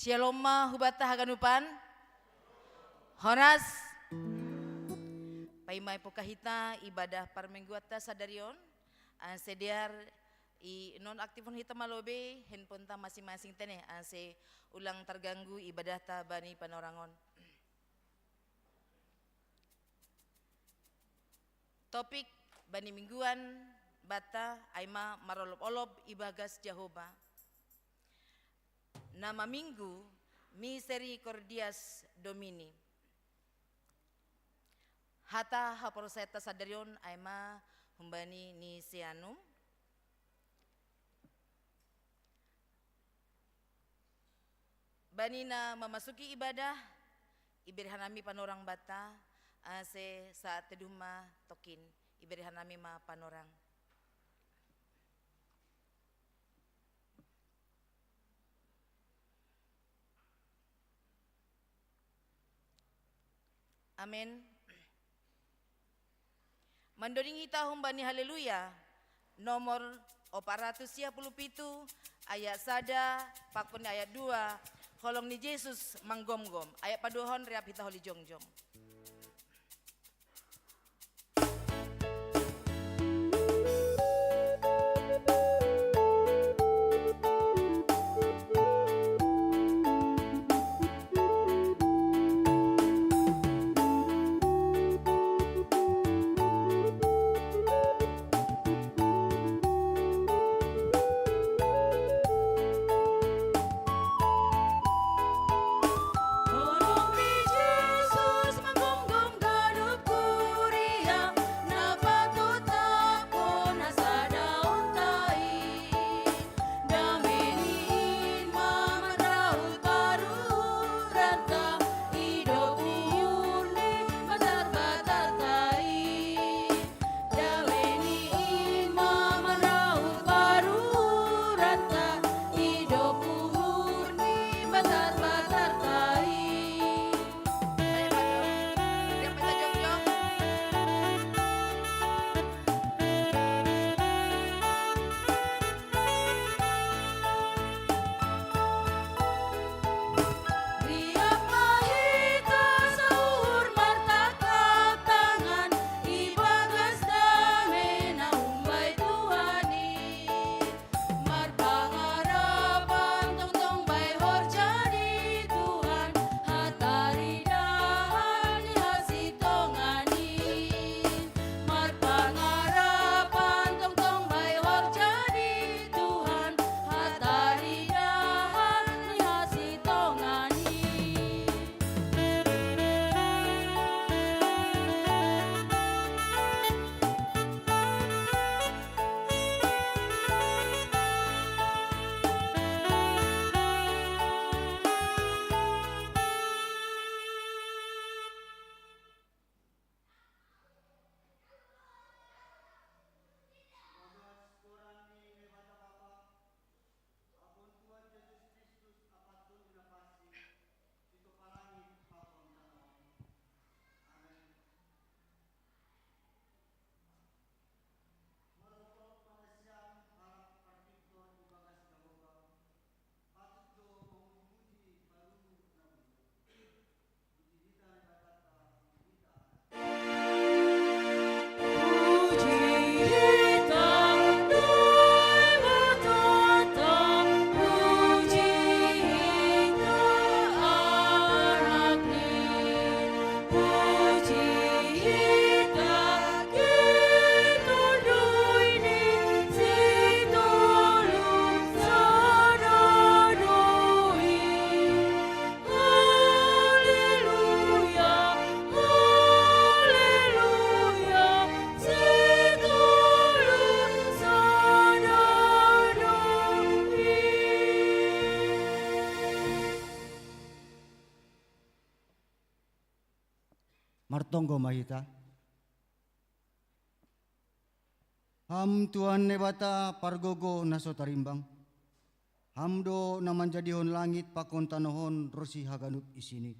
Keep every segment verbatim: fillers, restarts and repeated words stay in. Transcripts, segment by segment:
Shalom ma hubata haganupan. Horas. Paima ipoka hita ibadah parmingguanta sadarion, anse dear i non aktifon hita malobe handphoneta masing-masing tene, anse ulang terganggu ibadahta bani panorangon. Topik bani mingguan bata aima marolop-olop ibagas Jahoba. Nama minggu Misericordias Domini. Hata haporseata sadarion aima humbani ni Sianum. Bani na mamasuki ibadah, ibere hanami panorang bata, anse saat teduh ma tokin, ibere hanami ma panorang. Amen. Mandoding hita humbani Haleluya, nomor opat ratus sia puluh pitu, ayat sada, pakon ayat dua, holong ni Jesus manggomgom, ayat paduahon riap hita holi jongjong. Martonggo ma hita. Ham Tuhan Naibata pargogo na so tarimbang. Ham do na manjadihon langit pakon tanoh on ronsi haganup isini.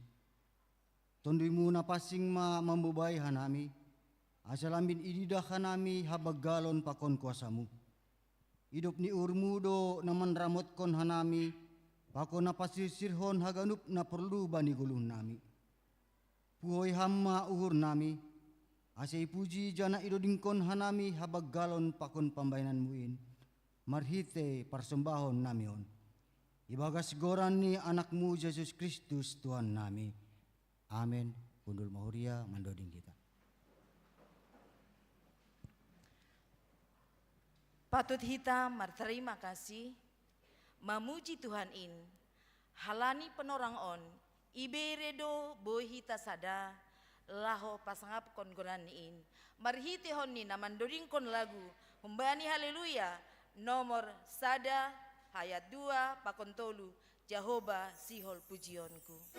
TonduyMu na pansing ma mambobai hanami, asa lambin ididah hanami habanggalon pakon kuasaMu. Idop ni uhurMu do na manramotkon hanami, pakon na pasirsirhon haganup na porlu bani goluh nami. Puhoi Ham ma uhur nami, ase ipuji janah idodingkon hanami habanggalon pakon pambahenanMu in, marhitei parsombahon nami on. Ibagas goran ni AnakMu Jesus Kristus Tuhan nami. Amen. Hundul ma huria mandoding hita. Patut hita martarima kasih, mamuji Tuhan in, halani panorang on, ibere do boi hita sada, laho pasangapkon goran in, marhiteihon ni na mandodingkon lagu, humbani Haleluya, nomor sada, ayat dua, pakon tolu, Jahowa sihol pujionku.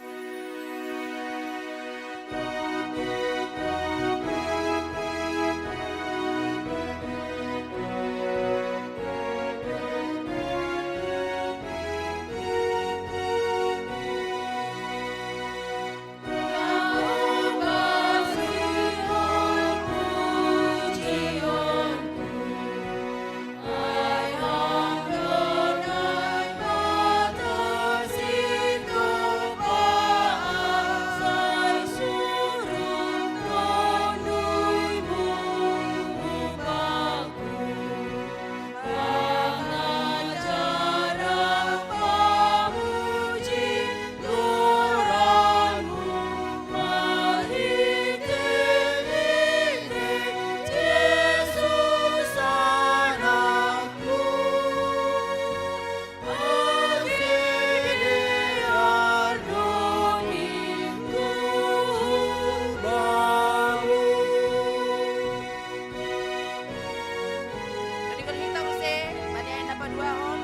Jadi, kalau kita use, bani ayat na paduahon.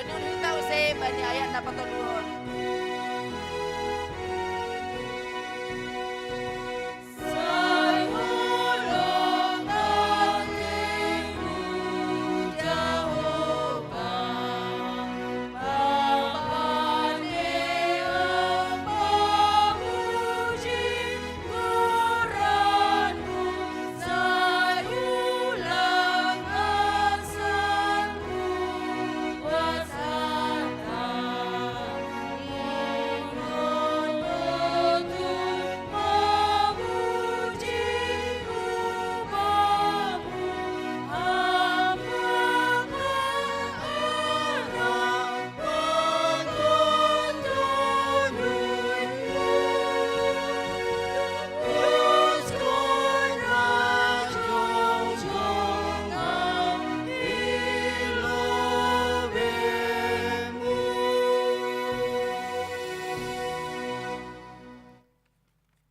Renungan hita use bani ayat na patoluhon.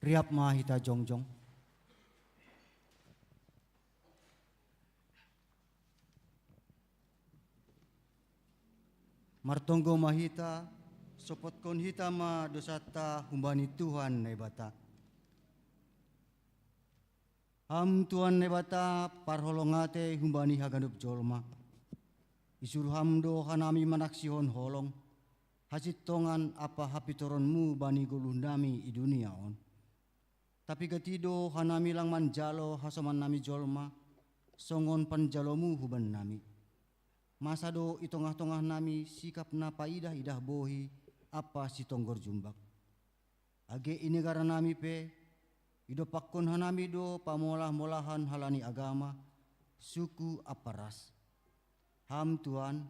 Riap ma hita jongjong. Martonggo ma hita, sopotkon hita ma dousanta humbani Tuhan Naibata. Ham Tuhan Naibata, parholong atei humbani haganup jolma. Isuru Ham do hanami manaksihon holong, hasintongan ampa hapintoronMu bani goluh nami i dunia on. Tapigat i do hanami lang manjalo hasoman nami jolma, songon panjaloMu huban nami. Masa do i tongah-tongah nami sikap na paidah-idah bohi ampa sitonggor jumbak. Age i negara nami pe, idompakkon hanami do pamolah-molahan halani agama, suku ampa ras. Ham Tuhan,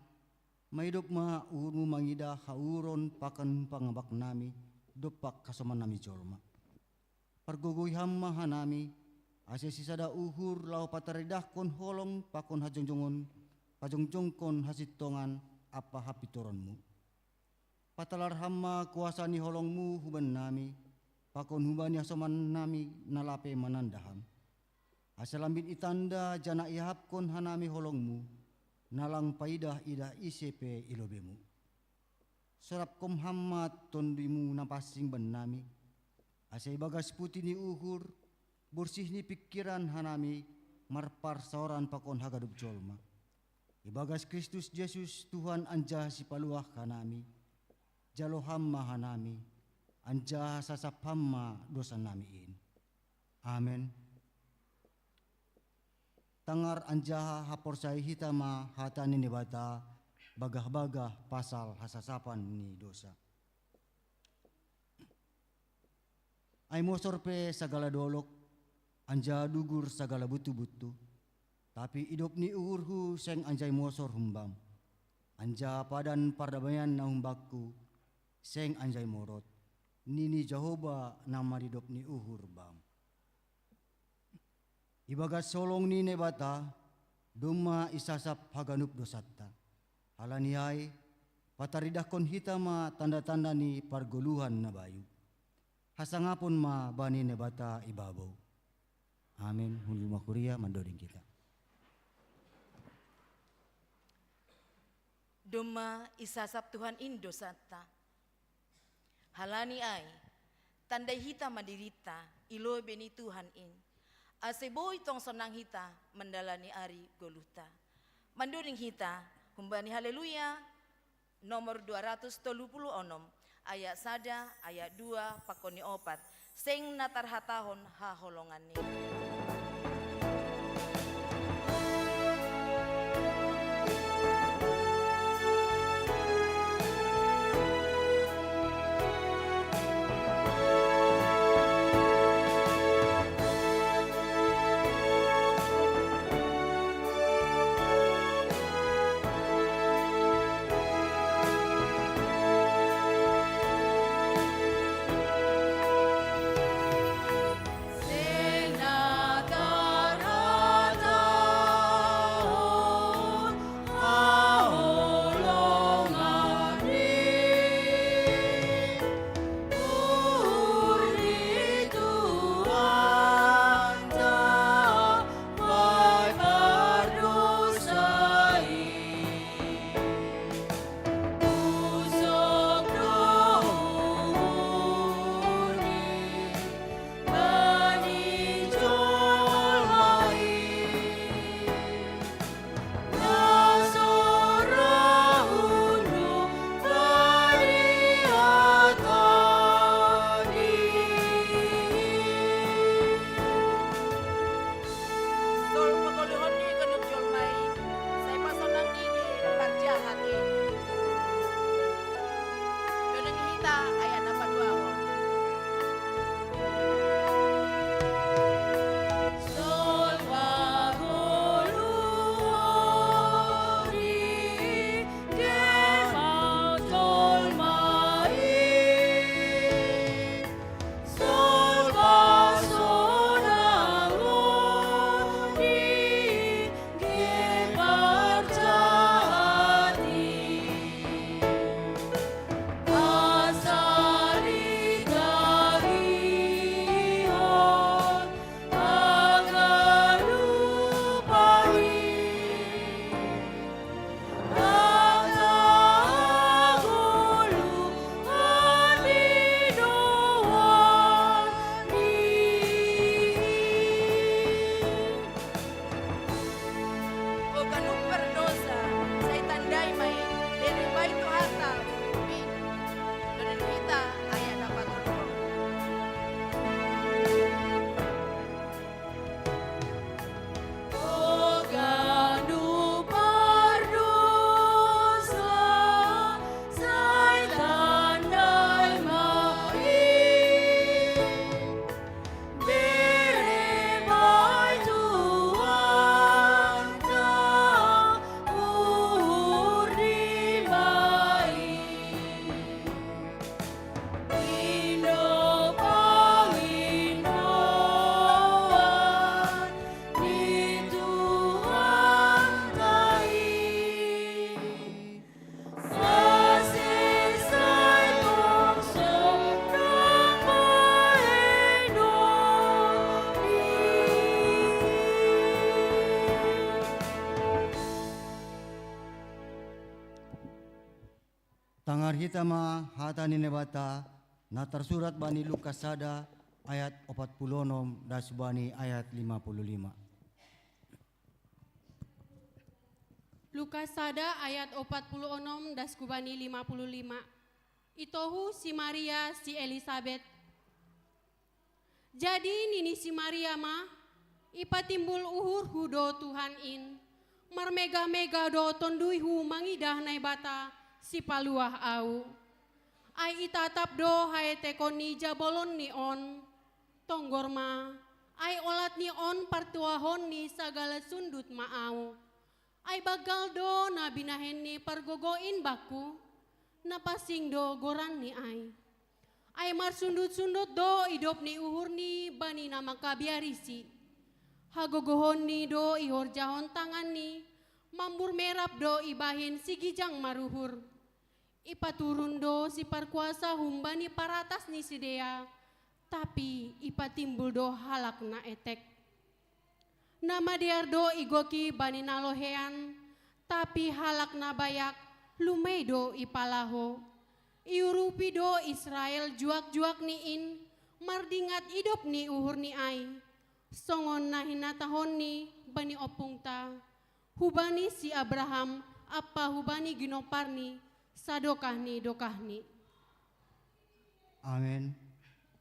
Maidop ma uhurmu mangidah hauhuron pakon pangabak nami, dompak hasoman nami jolma. Pargogoi Ham ma hanami, ase sisada uhur laho pataridahkon holong pakon hajongjongon, pajongjongkon hasintongan ampa hapintoronmu. Patalar Ham ma kuasa ni holongmu hubannami, pakon hubani hasoman nami na lape mananda Ham. Ase lambin itanda janah ihahapkon hanami holongmu, na lang paidah-idah ise pe i lobeimu. Sorapkon Ham ma tondimu na pansing bannami, ase ibagas puti ni uhur, borsih ni pingkiran hanami marparsaoran pakon haganup jolma. Ibagas Kristus Jesus Tuhan anjaha Sipaluah hanami, jalo Ham ma hanami, anjaha sasap Ham ma dousa nami in. Amen. Tangar anjaha haporsayai hita ma hata ni Naibata, bagah-bagah pasal hasasapan ni dousa. Ai mosor pe sagala dolok, anjaha dugur sagala butu-butu, tapi idop ni uhurhu seng anjai mosor humbam. Anjaha padan pardameian na humbakku, seng anjai morot, nini Jahowa na maridop ni uhur bam. Ibagas holong ni Naibata, domma isasap haganup dousanta. Halani ai, pataridahkon hita ma tanda-tanda ni pargoluhan na bayu. Hasangapon ma bani Naibata i babou. Amen. Hundul ma huria mandoding hita. Domma isasap Tuhan in dousanta. Halani ai, tandai hita ma dirinta i lobei ni Tuhan in, ase boi tong sonang hita mandalani ari goluhta. Mandoding hita humbani Haleluya nomor dua ratus tolu puluh onom, ayat sada, ayat dua, pakon ni opat, seng na tarhatahon haholonganni. Ngarhita ma hata ni Naibata na tarsurat bani Lukas sada ayat opat puluh onom das bani ayat lima puluh lima. Lukas sada ayat opat puluh onom das kubani lima puluh lima. Itohu si Maria si Elisabet. Jadi nini si Maria ma, ipatimbul uhurhu do Tuhan in, marmegah-megah do tonduyhu mangidah Naibata sipaluah au. Ai itatap do haetekon ni jabolonni on, tonggor ma, ai olat ni on partuahon ni sagala sundut ma au. Ai banggal do na binahen ni pargogo in bakku, na pansing do goranni ai. Ai marsundut-sundut do idop ni uhurni bani na mangkabiarisi. Hagogohonni do ihorjahon tanganni, mambur merap do ibahen sigijang maruhur. Ipaturun do siparkuasa humbani paratas ni sidea, tapi ipatimbul do halak na etek. Na madear do igoki bani na lohean, tapi halak na bayak lumei do ipalaho. Iurupi do Israel juak-juak ni in, mardingat idop ni uhurni ai. Songon na hinatahonni bani ompungta, hubani si Abraham ampa hubani ginomparni, sadokah ni dokahni. Amen.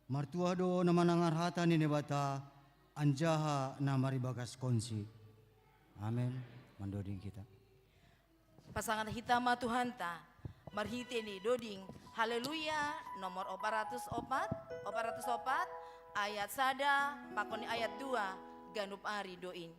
Martuah do na manangar hata ni Naibata, anjaha na maribagaskonsi. Amen. Mandoding hita. Pasangan hita ma Tuhanta, marhite ni doding Haleluya nomor opat ratus opat, opat ratus opat, ayat sada pakon ni ayat dua, ganup ari do in.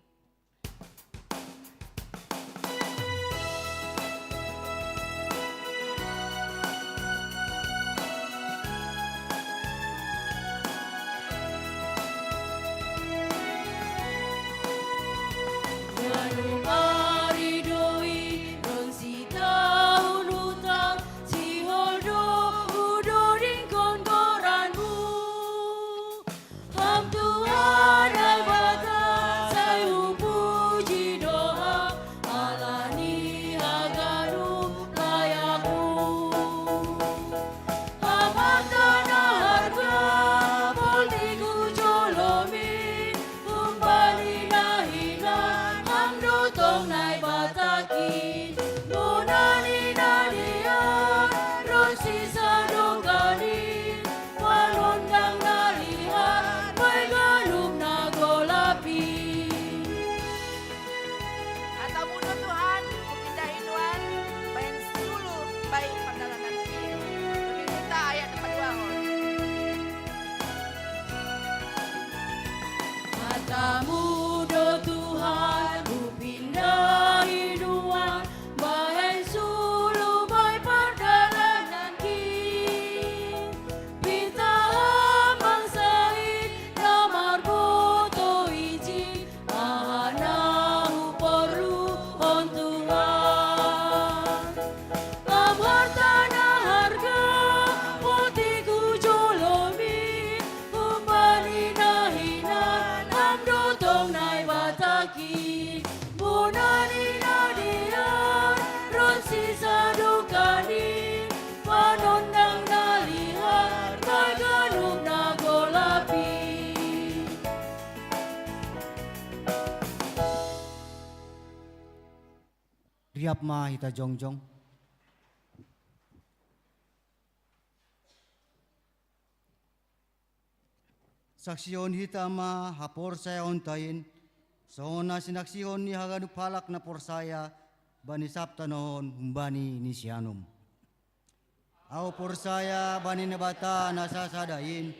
Riap ma hita jongjong. Saksihon hita ma haporsayaonta in, songon na sinaksihon ni haganup halak na porsaya bani sab tanoh on humbani ni sianum. Ahu porsaya bani Naibata na sasada in,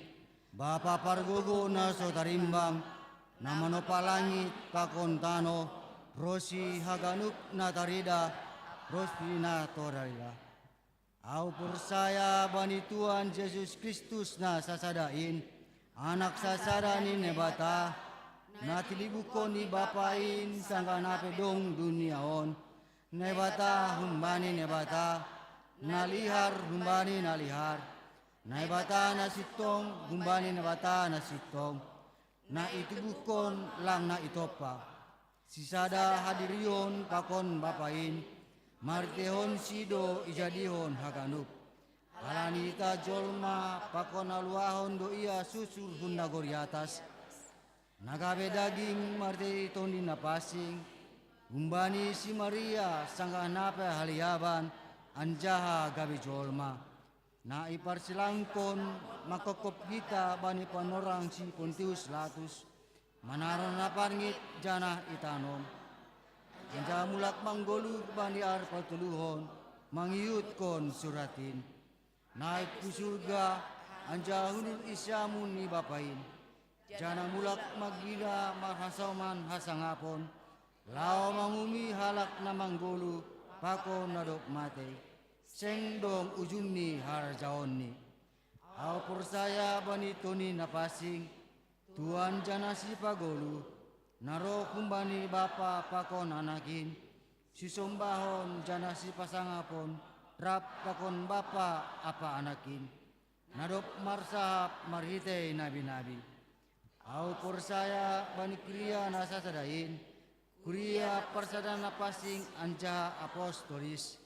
Bapa pargogo na so tarimbang, na manopa langit pakon tanoh, ronsi haganup na tarida, ronsi na torida. Ahu porsaya bani Tuhan Jesus Kristus na sasada in, Anak sasada ni Naibata, na tinibuhon ni Bapa in sanggah na pe dong dunia on, Naibata humbani Naibata, na lihar humbani na lihar, Naibata na sintong humbani Naibata na sintong, na itubuhon lang na itompa. Sisada hadirion pakon Bapa in, Marhitehonsi do ijadihon haganup. Halani hita jolma pakon haluahon do ia susur hun nagori atas, na gabe daging marhitei Tondi Napansing, humbani si Maria sanggah na pe haliaban anjaha gabe jolma, na iparsilangkon manghophop hita bani panorang si Pontius Latus, manaron na parngit janah itanom. Anjaha mulak manggoluh bani ari patoluhon, mangihuthon surat in. Naik hu surga, anjaha hundul i siamun ni Bapa in. Janah mulak margira marhasoman hasangapon, laho manguhumi halak na manggoluh pakon na dob matei. Seng dong ujung ni harajaonNi. Ahu porsaya bani Tondi Napansing, Tuhan janah Sipagoluh, na roh humbani Bapa pakon Anak in, sisombahon janah sipasangapon rap pakon Bapa ampa Anak in, na dob marsahap marhitei nabi-nabi. Ahu porsaya bani kuria na sasada in, kuria parsada na pansing anjaha apostolis.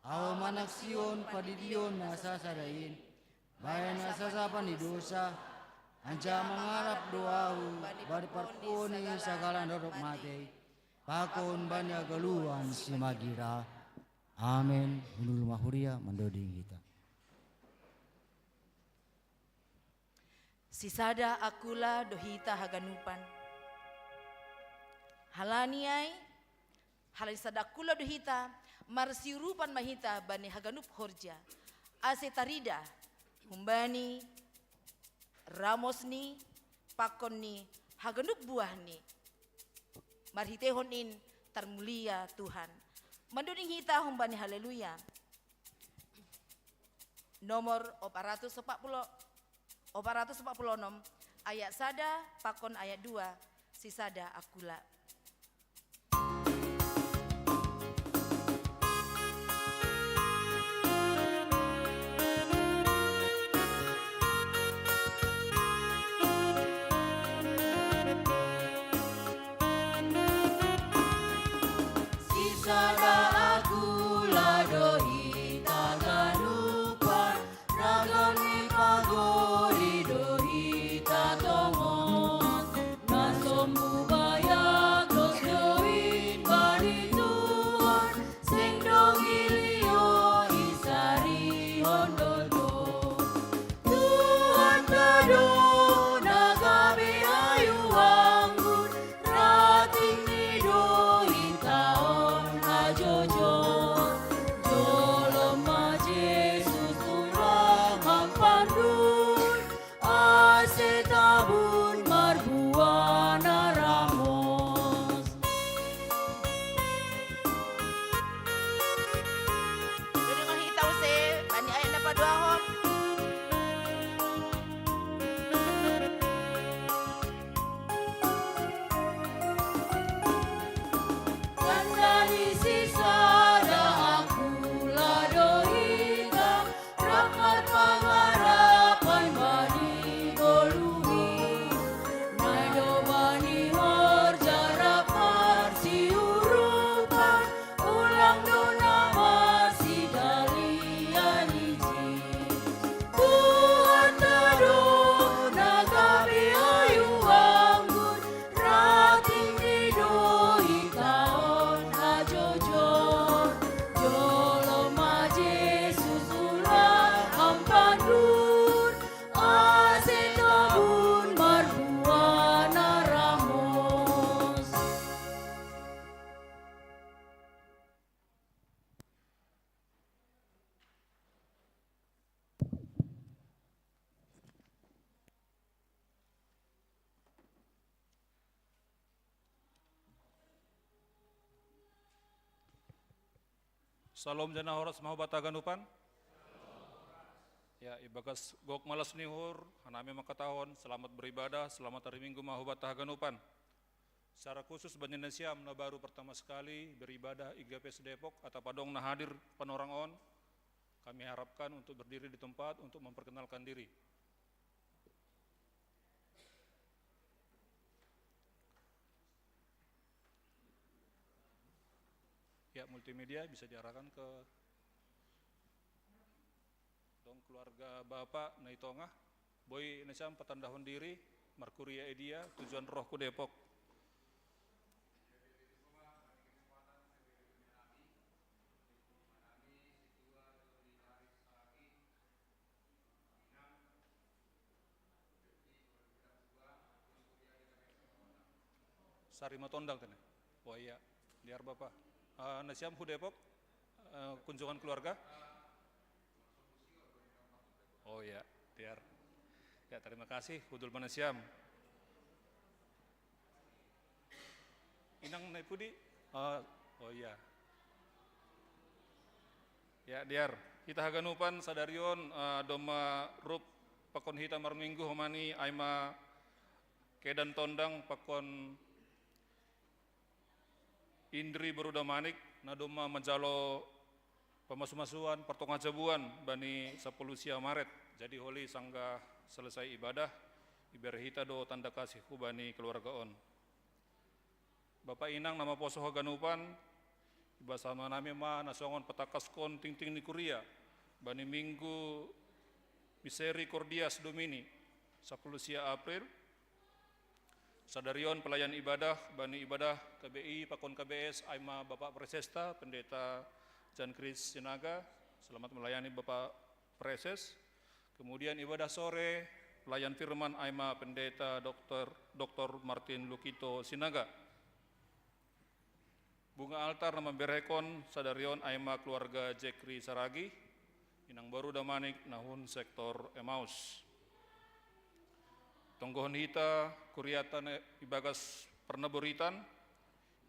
Ahu manaksihon pandidion na sasada in, bahen na sasap ni dousa, anjaha mangarap do ahu bani parpuhoon ni sagala na dob matei, pakon bani hagoluhan simagira. Amen. Hundul ma huria mandoding hita. Sisada angkula do hita haganupan. Halani ai, halani sada angkula do hita, marsiurupan ma hita bani haganup horja, ase tarida humbani ramosNi pakon ni haganup buahNi. Marhiteihon in tarmulia Tuhan. Mandoding hita humbani Haleluya. Nomor opat ratus opat puluh, opat ratus opat puluh enam, ayat sada pakon ayat dua, sisada angkula. Sisada angkula do hita haganupan, ragam ni pagori do hita tongon, na sombu bayak dos do in bani Tuhan, seng dong ilio isarihon do. Tuhanta do na gabe hayu anggur, ratingNi do hita on hajojor. Jolom ma Jesus ulang hampandun, ase tabun marbuah na ramos. Duduk ma hita use bani ayat na paduahon. Tanda ni sisada angkula do hita, rap marpangarapan bani goluh i. Nai do bani horja rap marsiurupan, ulang do na marsidalian ijin. Tuhanta do na gabe hayu anggur, ratingNi do hita on hajojor. Jolom ma Jesus ulang hampandun, ase tabun marbuah na ramos. Salom janah horas ma hubanta haganupan. Ya, ibagas gok malas ni uhur, hanami mangkatahon selamat beribadah, selamat hari Minggu ma hubanta haganupan. Secara khusus bani nasiam na baru pertama sekali beribadah i G P S Depok atau adong na hadir panorang on, kami harapkan untuk berdiri di tempat untuk memperkenalkan diri. Ya, Multimedia bisa diarahkan ke dong keluarga Bapak Naitonga. Boy nasiam patandahon diri, markuria i dia, tujuan roh ku Depok. Sari Matondang tene. Oh iya, diar Bapak. Eh, nasiam hu Depok, eh, kunjungan keluarga. Oh iya, diar. Ya, terima kasih, hudul manasiam. Inang nai pudi. Eh, oh iya. Ya, diar. Hita haganupan sadarion, eh, domma rup pakon hita marminggu homani ai ma kedan tondang pakon Indri boru Damanik, na domma manjalo pamasumasuan partonga jabuan bani sapuluh sia Maret. Jadi holi sanggah selesai ibadah, ibere hita do tanda kasih hubani keluarga on. Bapak inang na maposo haganupan, ibasa manami ma na songon patakaskon tingting ni kuria bani minggu Misericordias Domini, sapuluh sia April. Sadarion pelayan ibadah bani ibadah K B I pakon K B S ai ma Bapak Presesta, Pendeta Jan Kris Sinaga. Selamat melayani Bapak Preses. Kemudian ibadah sore pelayan firman ai ma Pendeta Doktor Doktor Martin Lukito Sinaga. Bunga altar na mamberehon sadarion ai ma keluarga Jekri Saragi, inang boru Damanik nahun sektor Emaus. Tonggohon hita kuriata ibagas parnaboritan,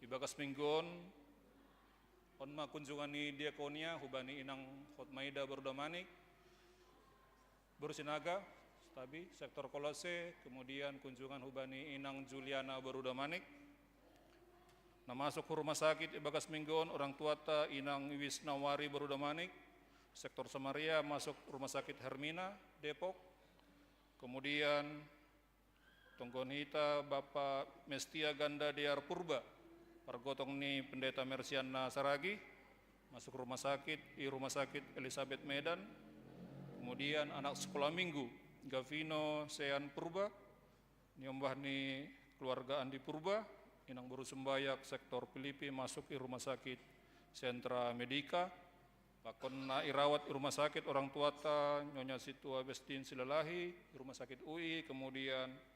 ibagas minggu on, on ma kunjungan ni diakonia hubani inang Hotmaida boru Damanik, boru Sinaga, tabi sektor Kolose, kemudian kunjungan hubani inang Juliana boru Damanik. Na masuk rumah sakit ibagas minggu on orang tuata inang Wisnawari boru Damanik, sektor Samaria masuk rumah sakit Hermina, Depok. Kemudian tonggohon hita Bapak Mestia Ganda Dear Purba, pargotong ni Pendeta Mersiana Saragi, masuk rumah sakit i Rumah Sakit Elizabeth Medan. Kemudian anak sekolah minggu Gavino Sean Purba, niombah ni keluarga Andi Purba, inang boru Sumbayak sektor Pilipi masuk i Rumah Sakit Sentra Medika. Pakon na irawat i rumah sakit orang tuata Nyonya Situa Bestin Silalahi i Rumah Sakit U I, kemudian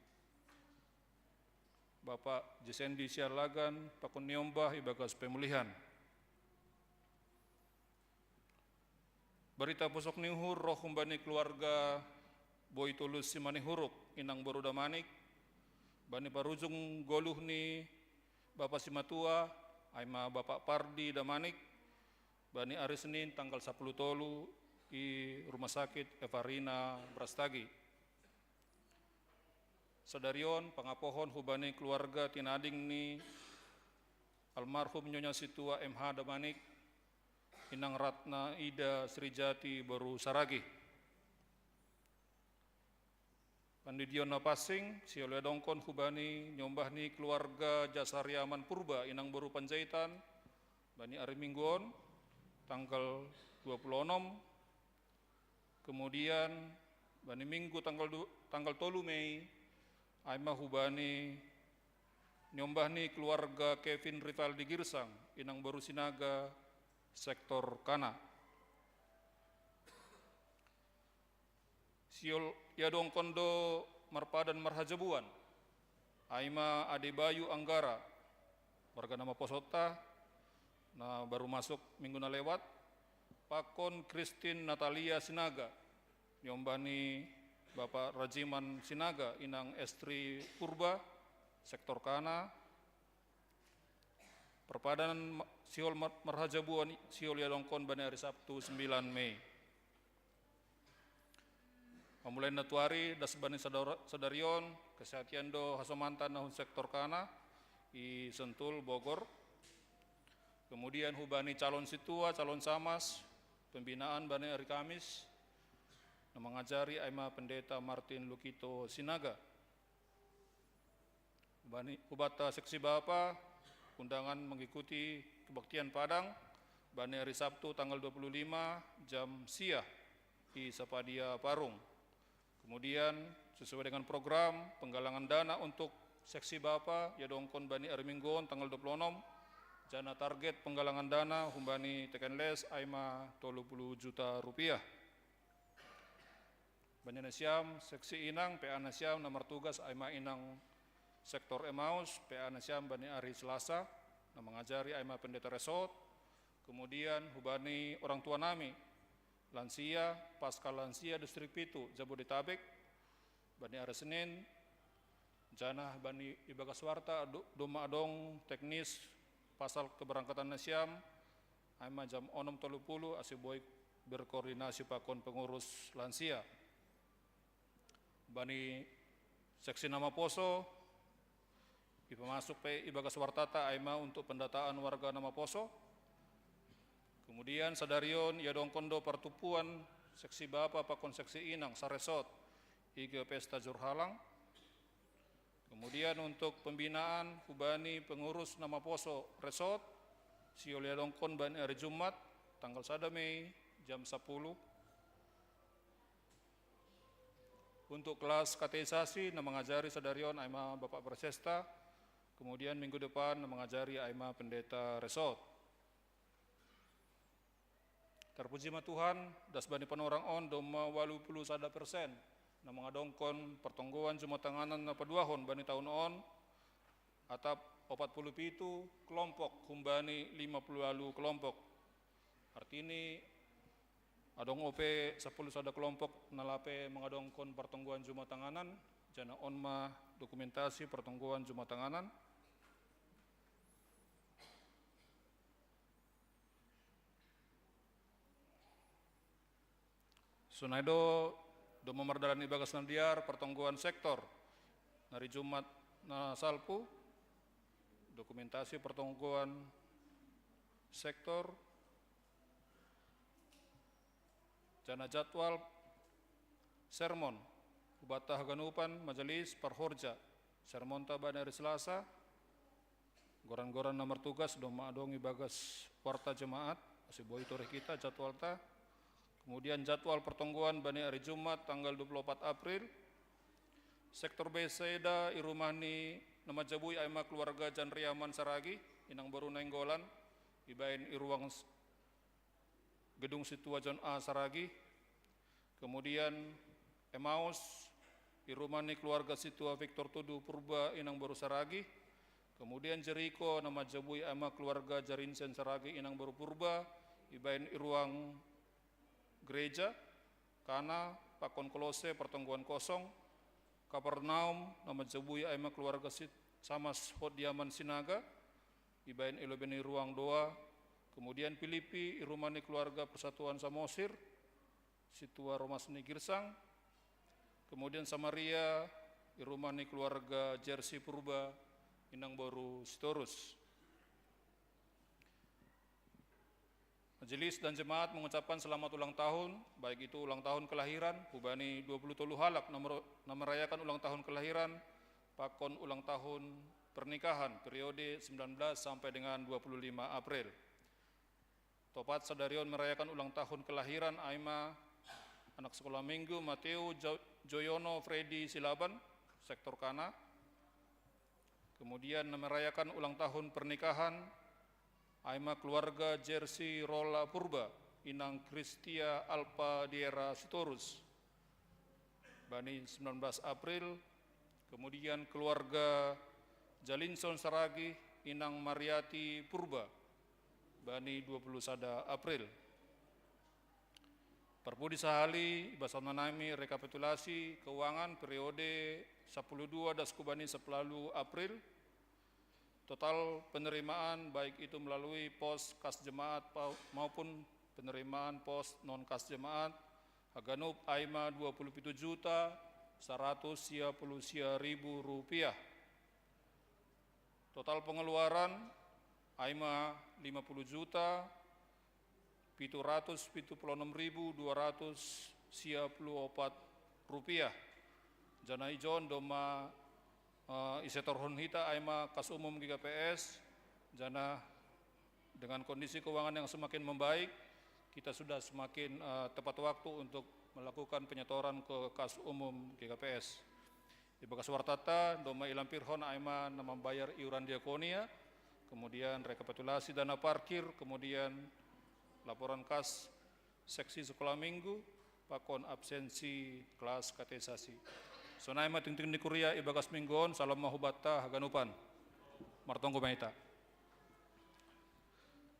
Bapak Jesendi Sialagan pakon niombah ibagas pemulihan. Barita posok ni uhur roh humbani keluarga Boy Tulus Simanihuruk, inang boru Damanik, bani parujung goluh ni Bapak Simatua, ai ma Bapak Pardi Damanik, bani ari Senin tanggal sapuluh tolu i Rumah Sakit Evarina Brastagi. Sadarion pangapohon hubani keluarga tinading ni almarhum Nyonya Situa M H Damanik, inang Ratna Ida Srijati boru Saragi. Pandidion na pansing siol ia dongkon hubani niombah ni keluarga Jasariaman Purba inang boru Panjaitan, bani ari minggu on tanggal dua puluh onom. Kemudian bani minggu tanggal du, tanggal tolu Mei ai ma hubani niombah ni keluarga Kevin Rivaldi Girsang, inang boru Sinaga, sektor Kana. Siol ia dongkon do marpadan marhajabuan ai ma Ade Bayu Anggara, warga na maposonta, na baru masuk minggu na lewat, pakon Christine Natalia Sinaga, niombah ni Bapak Rajiman Sinaga, inang Estri Purba, sektor Kana. Parpadanan siol marhajabuan siol ia dongkon bani ari Sabtu sembilan Mei. Mamulai na tuari das bani sadarion, kesehatian do hasomanta nahun sektor Kana i Sentul, Bogor. Kemudian hubani calon sintua, calon samas, pembinaan bani ari Kamis, na mangajari ai ma Pendeta Martin Lukito Sinaga. Hubani hubanta seksi bapa, undangan mengikuti kebaktian Padang, bani hari Sabtu tanggal dua puluh lima jam sia i Sapadia Parung. Kemudian sesuai dengan program penggalangan dana untuk seksi bapa ia dongkon bani hari Minggu on tanggal dua puluh enam, jana target penggalangan dana humbani teken les aima tolu puluh juta rupiah. Bani nasiam seksi inang, P A nasiam na martugas aima inang sektor Emaus, P A nasiam bani hari Selasa na mangajari aima pendeta resort, kemudian hubani orang tua nami lansia, Pasca Lansia Distrik Pitu Jabodetabek, bani hari Senin, janah bani ibagas warta do-, domma adong teknis pasal keberangkatan nasiam, aima jam onom tolu puluh asi boi berkoordinasi pakon pengurus lansia. Bani seksi na maposo, ipamasuk pe ibagas wartata aima untuk pendataan warga na maposo. Kemudian sadari on ia dongkon do partumpuan seksi bapa pakon seksi inang saresort i G P S Tajur Halang. Kemudian untuk pembinaan hubani pengurus na maposo resort, sihol ia dongkon bani hari Jumat tanggal sada Mei jam sapuluh. Untuk kelas kateisasi na mangajari sadari on aima Bapak Bersesta, kemudian minggu depan na mangajari aima pendeta resort. Tarpuji ma Tuhan, das bani panorang on domma walu puluh sada persen na mangadongkon partonggoan jumatanganan na paduahon bani taun on, atap opat puluh pitu kelompok humbani lima puluh walu kelompok. Artini adong ope sapuluh sada kelompok na lape mangadongkon partonggoan jumatanganan, jana on ma dokumentasi partonggoan jumatanganan. Sonai do, domma mardalan ibagas na diar partonggoan sektor na hari Jumat na salpu, dokumentasi partonggoan sektor, jana jadwal sermon hubanta haganupan majelis parhorja, sermonta bani hari Selasa. Goran-goran na martugas domma adong ibagas warta jemaat, asi boi torih hita jadwalta. Kemudian jadwal partonggoan bani hari Jumat tanggal dua puluh opat April. Sektor Betsaida i rumah ni na manjabui aima keluarga Janriaman Saragi, inang boru Nainggolan, ibaen i ruang s-, gedung Situa John A Saragi. Kemudian Emaus, i rumah ni keluarga Situa Victor Tudu Purba inang boru Saragi. Kemudian Jeriko na manjabui aima keluarga Jarinsen Saragi inang boru Purba, ibaen i ruang gereja. Kana pakon Kolose partonggoan kosong. Kapernaum na manjabui aima keluarga Sit-, Samas Hodiaman Sinaga, ibaen i lobei ni ruang doa. Kemudian Pilipi, i rumah ni keluarga Persatuan Samosir, Situa Romas ni Girsang. Kemudian Samaria, i rumah ni keluarga Jersey Purba, inang boru Sitorus. Majelis dan jemaat mengucapkan selamat ulang tahun, baik itu ulang tahun kelahiran, hubani dua puluh tolu halak na mer-, na merayakan ulang tahun kelahiran, pakon ulang tahun pernikahan, periode sembilan belas sampai dengan dua puluh lima April. Topat sadari on merayakan ulang tahun kelahiran aima anak sekolah minggu Mateo Jo-, Joyono Freddy Silaban, sektor Kana. Kemudian merayakan ulang tahun pernikahan aima keluarga Jersey Rola Purba, inang Kristia Alpa Diera Sitorus, bani sembilan belas April. Kemudian keluarga Jalinson Saragi, inang Mariati Purba, bani dua puluh sada April. Parpudi sahali, ibasana nami rekapitulasi keuangan periode sapuluh dua das kubani sapuluh April. Total penerimaan baik itu melalui pos kas jemaat pau-, maupun penerimaan pos non kas jemaat, haganup aima dua puluh pitu juta saratus sia puluh sia ribu rupiah. Total pengeluaran aima lima puluh juta pitu ratus pitu puluh enam ribu dua ratus sia puluh opat rupiah. Jana ijon domma, eh, isetorhon hita aima kas umum G K P S, jana Dengan kondisi keuangan yang semakin membaik, kita sudah semakin, eh, tepat waktu untuk melakukan penyetoran ke kas umum G K P S. Ibagas wartata, domma ilampirhon ai ma na mambayar iuran diakonia, kemudian rekapitulasi dana parkir, kemudian laporan kas seksi sekolah minggu, pakon absensi kelas katekisasi. Sonai ma tingting ni kuria ibagas minggu on, salam ma hubanta haganupan. Martonggo ma hita.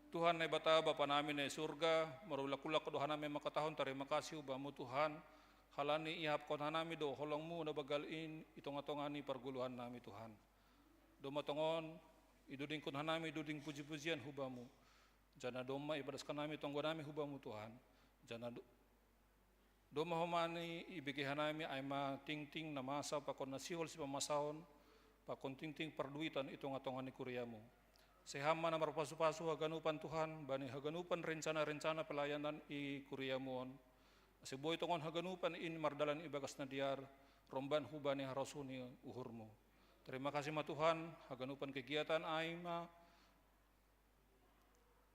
Tuhan Naibata, Bapa nami na i surga, marulak-ulak do hanami mangkatahon tarima kasih hu Bamu Tuhan, halani iahapkon hanami do holong-Mu na banggal in i tonga-tonga ni pargoluhan nami Tuhan. Domma tongon idudingkon hanami duding puji-pujian hu Bamu. Janah domma ipadaskon hanami tonggo nami hu Bamu Tuhan. Janah do-, domma homa ni ibege hanami ai ma tingting na masa pakon na sihol sipamasaon, pakon tingting parduiton i tonga-tonga ni kuria-Mu. Sai Ham ma na marpasu-pasu haganupan Tuhan, bani haganupan rencana-rencana pelayanan i kuria-Mu on. Ase boi tongon haganupan in mardalan ibagas na dear, romban hubani harosuh ni uhur-Mu. Tarima kasih ma Tuhan, haganupan kegiatan ai ma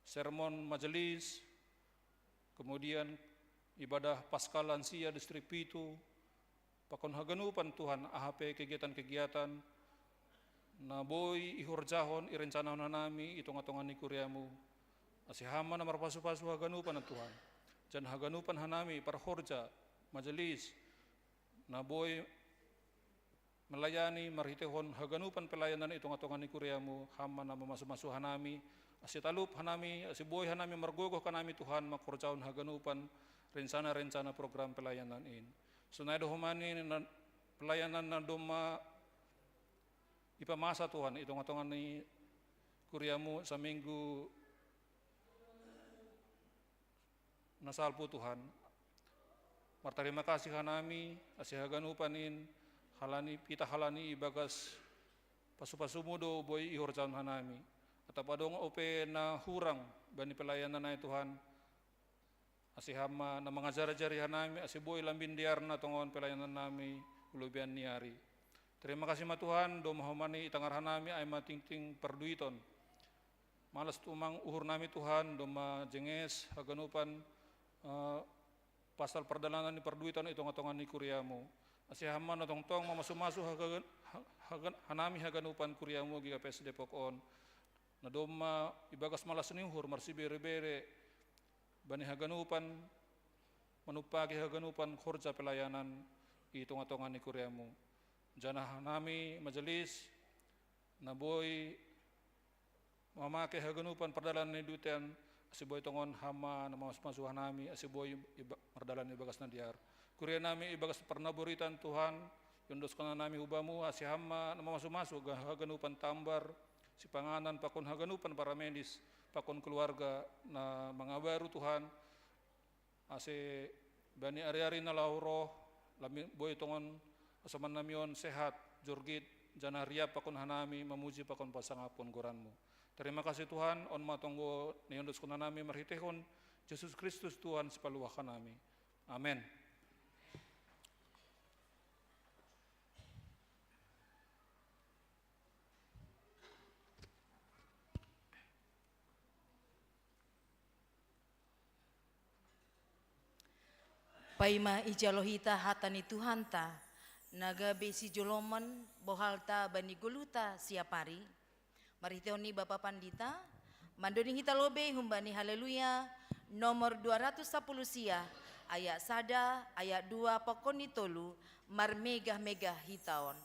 sermon majelis, kemudian ibadah Paskah lansia distrik pitu, pakon haganupan Tuhan, aha pe kegiatan-kegiatan na boi ihorjahon irencanahon hanami i tonga-tonga ni kuria-Mu. Ase Ham ma na marpasu-pasu haganupan Tuhan. Janah haganupan hanami parhorja majelis na boi melayani marhiteihon haganupan pelayanan i tonga-tonga ni kuria-Mu, Ham ma na mamasu-masu hanami, ase talup hanami, ase boi hanami margogoh hanami Tuhan mangkorjahon haganupan rencana-rencana program pelayanan in. Sonai do homa ni na, pelayanan na domma ipamasa Tuhan i tonga-tonga ni kuria-Mu saminggu na salpu Tuhan. Martarima kasih hanami, ase haganupan in, halani pitah halani ibagas pasu-pasu-Mu do boi ihorjahon hanami. Atap adong ope na hurang bani pelayanan ai Tuhan, ase Ham ma na mangajari-ajari hanami, ase boi lambin dearna tongon pelayanan nami hu lobeian ni ari. Tarima kasih ma Tuhan, domma homa ni itangar hanami ai ma tingting parduiton. Malas tumang uhur nami Tuhan, domma jenges haganupan, eh, pasal pardalanan ni parduiton i tonga-tonga ni kuria-Mu. Ase Ham ma na tongtong mamasu-masu haga-, ha-, haga-, hanami haganupan kuria-Mu G K P S Depok on. Na domma ibagas malas ni uhur marsibere-bere bani haganupan manumpaki haganupan horja pelayanan i tonga-tonga ni kuria-Mu. Janah hanami majelis na boi mamake haganupan pardalanan ni duitan, ase boi tongon Ham ma na mamasu-masu hanami, ase boi iba-, mardalan ibagas na dear. Kuria nami ibagas parnaboritan Tuhan, iondoskon hanami hu Bamu, ase Ham ma na mamasu-masu ga-, haganupan tambar sipanganan pakon haganupan paramedis, pakon keluarga na mangabaru Tuhan, ase bani ari-ari na laho roh, lambin boi tongon hasoman nami on sehat, jorgit, janah riap pakon hanami mamuji pakon pasangaphon goran-Mu. Tarima kasih Tuhan, on ma tonggo na iondoskon hanami marhiteihon Jesus Kristus Tuhan sipaluah hanami. Amen. Paima ijalo hita hata ni Tuhanta, na gabe sijoloman bohalta bani goluhta siap ari, marhiteihon ni Bapa Pandita, mandoding hita lobei humbani Haleluya nomor dua ratus sapuluh sia, ayat sada, ayat dua, pakon ni tolu, marmegah-megah hita on.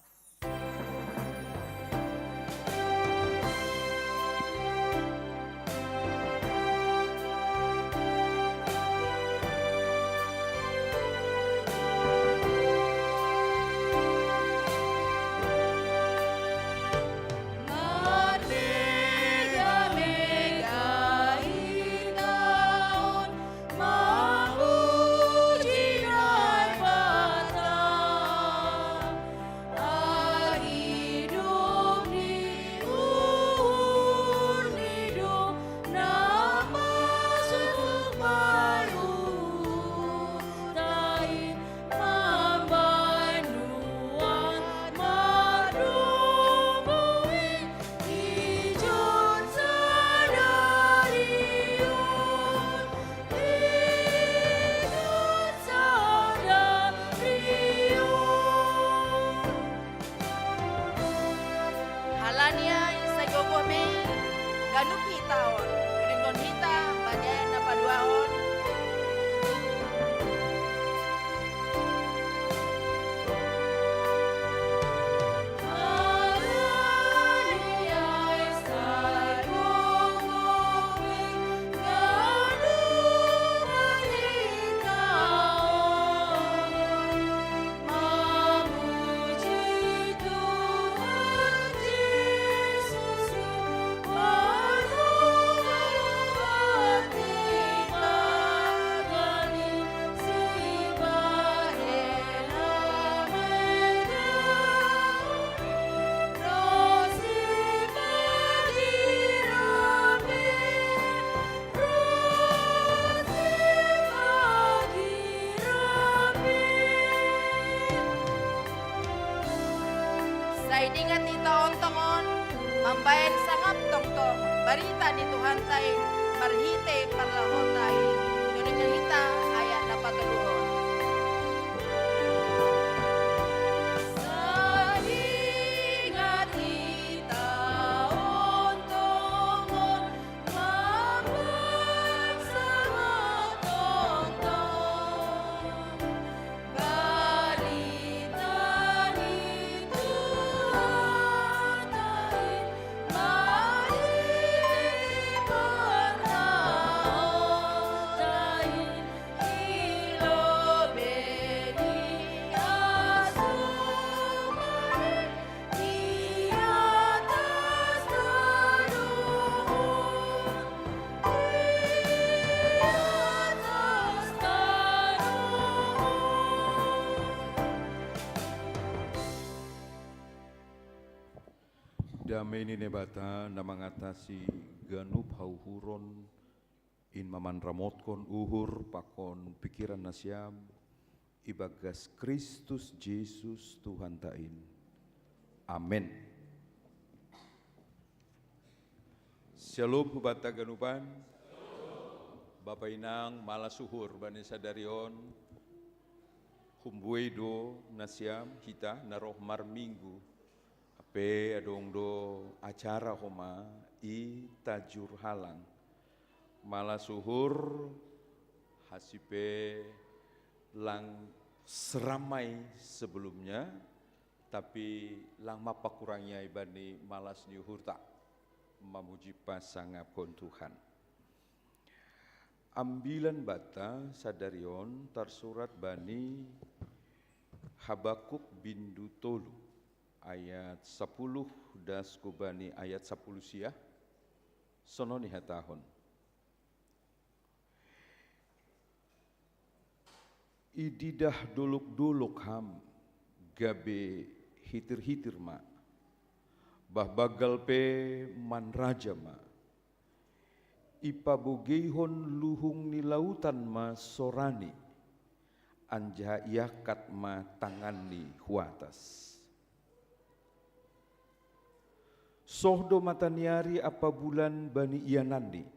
Ai dingat hita on tongon, mambaen sangap tongtong barita ni Tuhanta i marhite parlahota i. Nuni hita ayat na patoluhon. Sai dingat hita on tongon, mambaen sangap tongtong. Dame ni Naibata na mangatasi ganup hauhuron, in ma manramotkon uhur pakon pikiran nasiam, ibagas Kristus Jesus Tuhanta in. Amen. Syalom hubanta ganupan. Bapa inang, malas uhur bani sadari on. Humbuei do nasiam hita na roh marminggu. Hape adong do acara homa i Tajur Halang. Malas uhur, hasipe lang seramai sebelumnya, tapi lang mapakurangi ai bani malas ni uhurta mamuji pasangapkon Tuhan. Ambilan banta sadari on tarsurat bani Habakuk bindu tolu ayat sapuluh das ku bani ayat sapuluh sia. Songon i hatahon. Ididah dolok-dolok ham, gabe hitir-hitir ma. Bah banggal pe manraja ma. Ipabogeihon luhung ni lautan ma sorani, anjaha iangkat ma tanganni hu atas. Soh do mataniari ampa bulan bani iananni,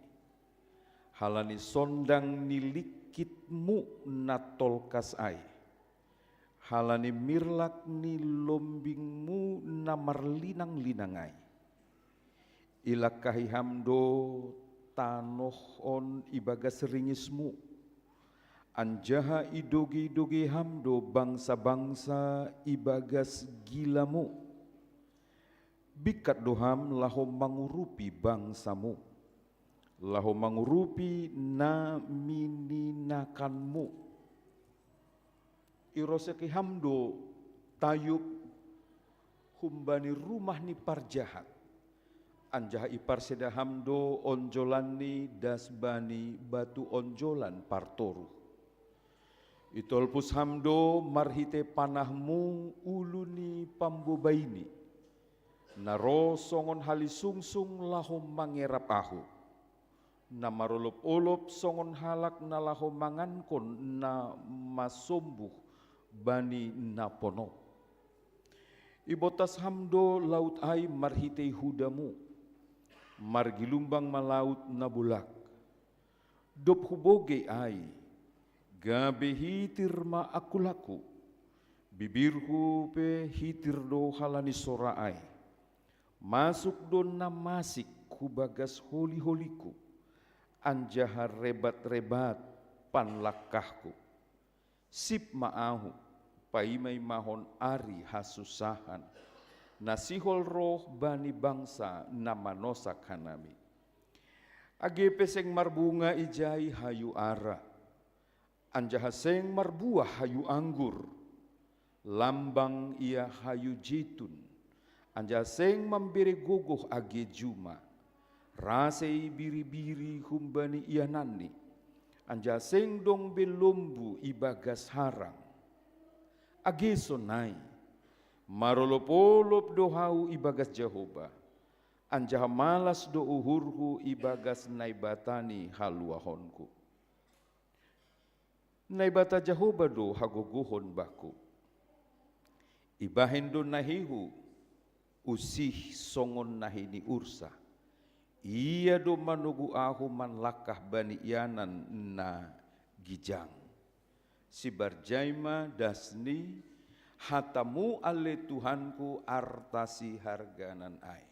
halani sondang ni lingkitmu na tolkas ai, halani mirlak ni lombingmu na marlinang-linang ai. Ilangkahi ham do tanoh on ibagas ringismu, anjaha idogei-dogei ham do bangsa-bangsa ibagas gilamu. Bingkat do ham laho mangurupi bangsamu, laho mangurupi na mininakanmu. Irosehi ham do tayub humbani rumah ni parjahat, anjaha iparseda ham do onjolanni das bani batu onjolan partoruh. Itolpus ham do marhite panahmu ulu ni pambobaini, na ro songon halisungsung laho mangerap ahu, na marolop-olop songon halak na laho mangankon na masombuh bani na ponop. Ibontas ham do laut ai marhitei hudamu, margilumbang ma laut na bolak. Dob hubogei ai, gabe hitir ma angkulangku, bibirhu pe hitir do halani sora ai. Masuk do na masik hu bagas holi-holingku, anjaha rebat-rebat panlangkahku. Sip ma ahu, paima-imahon ari hasunsahan, na sihol roh bani bangsa na manosak hanami. Age pe seng marbunga ijai hayu ara, anjaha seng marbuah hayu anggur, lambang ia hayu jeitun, anjaha seng mambere gogoh age juma, rasei biri-biri humbani iananni, anjaha seng dong be lombu ibagas harang. Age sonai, marolop-olop do ahu ibagas Jahowa, anjaha malas do uhurhu ibagas Naibata ni haluahonku. Naibata Jahowa do hagogohon bangku. Ibahen do nahihu Usih songon na hiniursa. Ia do manogu ahu manlangkah bani ianan na gijang. Sibarjai ma das ni hatamu ale Tuhanku arta siharganan ai.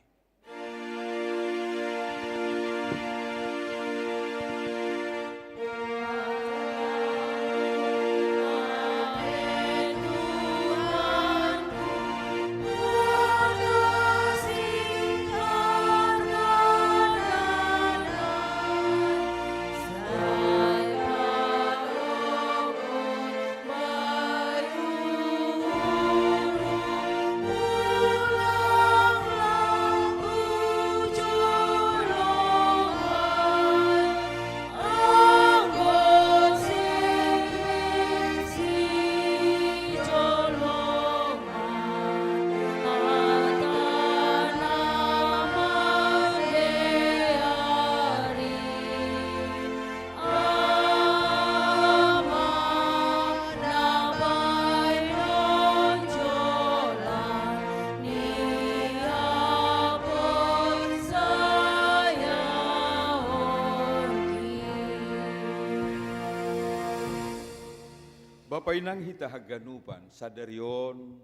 Bapa inang hita haganupan, sadari on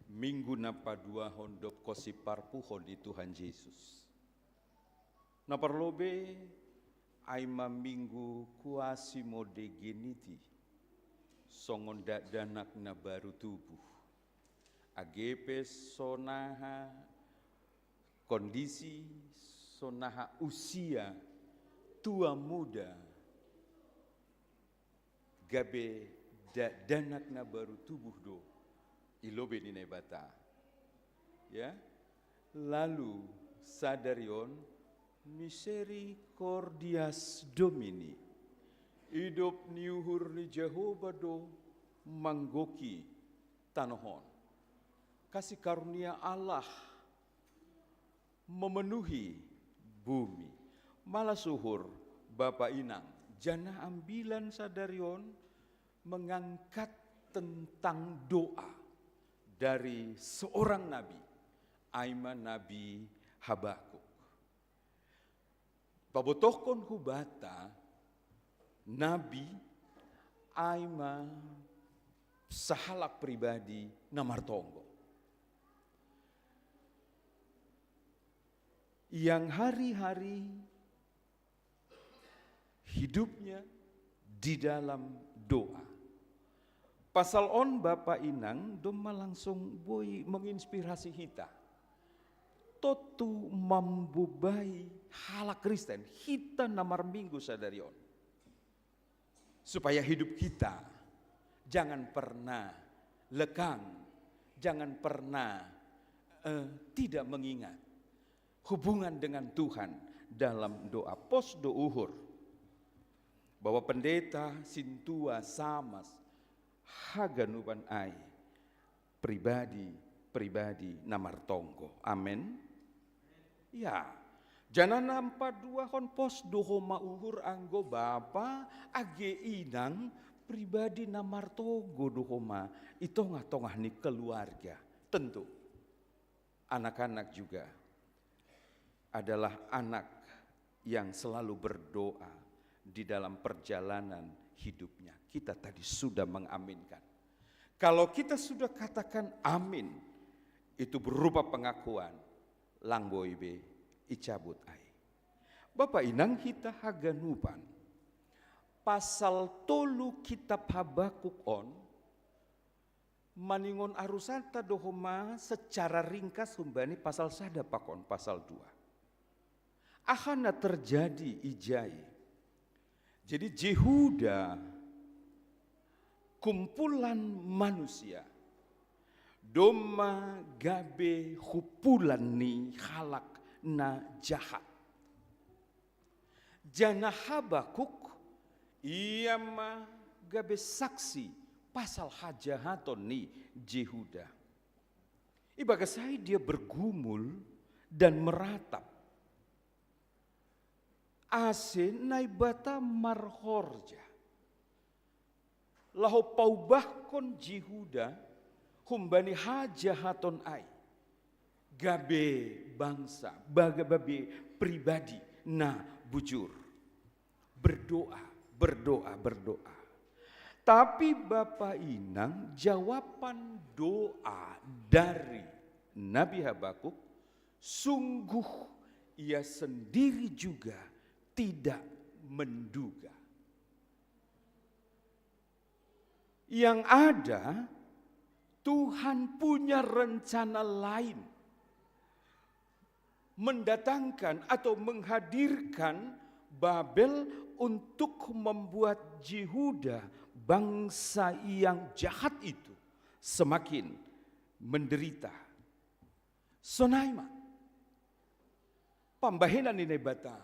minggu na paduahon dob kosi parpuhon ni Tuhan Jesus. Na parlobei ai ma minggu Quasimodogeniti, songon dakdanak na baru tubuh. Age pe sonaha kondisi, sonaha usia, tua muda, gabe dakdanak na baru tubuh do i lobei ni Naibata. Ya, lalu sadari on misericordias Domini, idop ni uhur ni Jahowa do manggohi tanoh on. Kasih karunia Allah memenuhi bumi. Malas uhur, Bapa inang, janah ambilan sadari on mengangkat tentang doa dari seorang nabi, ai ma Nabi Habakuk. Pabotohkon hubanta, nabi ai ma sahalak pribadi na martonggo. Yang hari-hari hidupnya di dalam doa. Pasal on Bapa inang domma langsung boi menginspirasi hita. Tontu mambobai halak Kristen, hita na marminggu sadari on. Supaya hidup kita jangan pernah lekang, jangan pernah eh, tidak mengingat hubungan dengan Tuhan dalam doa. Pos do uhur bahwa pendeta, sintua, samas, haganupan ai pribadi, pribadi na martonggo. Amen. Ya, janah na paduahon pos do homa uhur anggo bapa, age inang, pribadi na martonggo do homa i tongah-tongah ni keluarga. Tentu, anak-anak juga adalah anak yang selalu berdoa di dalam perjalanan hidupnya. Kita tadi sudah mengaminkan. Kalau kita sudah katakan amin, itu berupa pengakuan, lang boi be icabut ai. Bapa inang hita haganupan, pasal tolu kitab Habakuk on, maningon arusanta do homa secara ringkas humbani pasal sada pakon pasal dua. Aha na terjadi ijai? Jadi Jehuda, kumpulan manusia, domma gabe humpulan ni halak na jahat. Janah Habakuk ia ma gabe saksi pasal hajahaton ni Jehuda. Ibagas ai dia bergumul dan meratap ase Naibata marhorja laho paubahkon Jehuda humbani hajahaton ai. Gabe bangsa, baga-, babe pribadi. Nah, bujur. Berdoa, berdoa, berdoa. Tapi Bapak Inang, jawaban doa dari Nabi Habakuk, sungguh ia sendiri juga tidak menduga. Yang ada, Tuhan punya rencana lain, mendatangkan atau menghadirkan Babel untuk membuat Yehuda, bangsa yang jahat itu, semakin menderita. Sonaima, pambahenan ni Naibata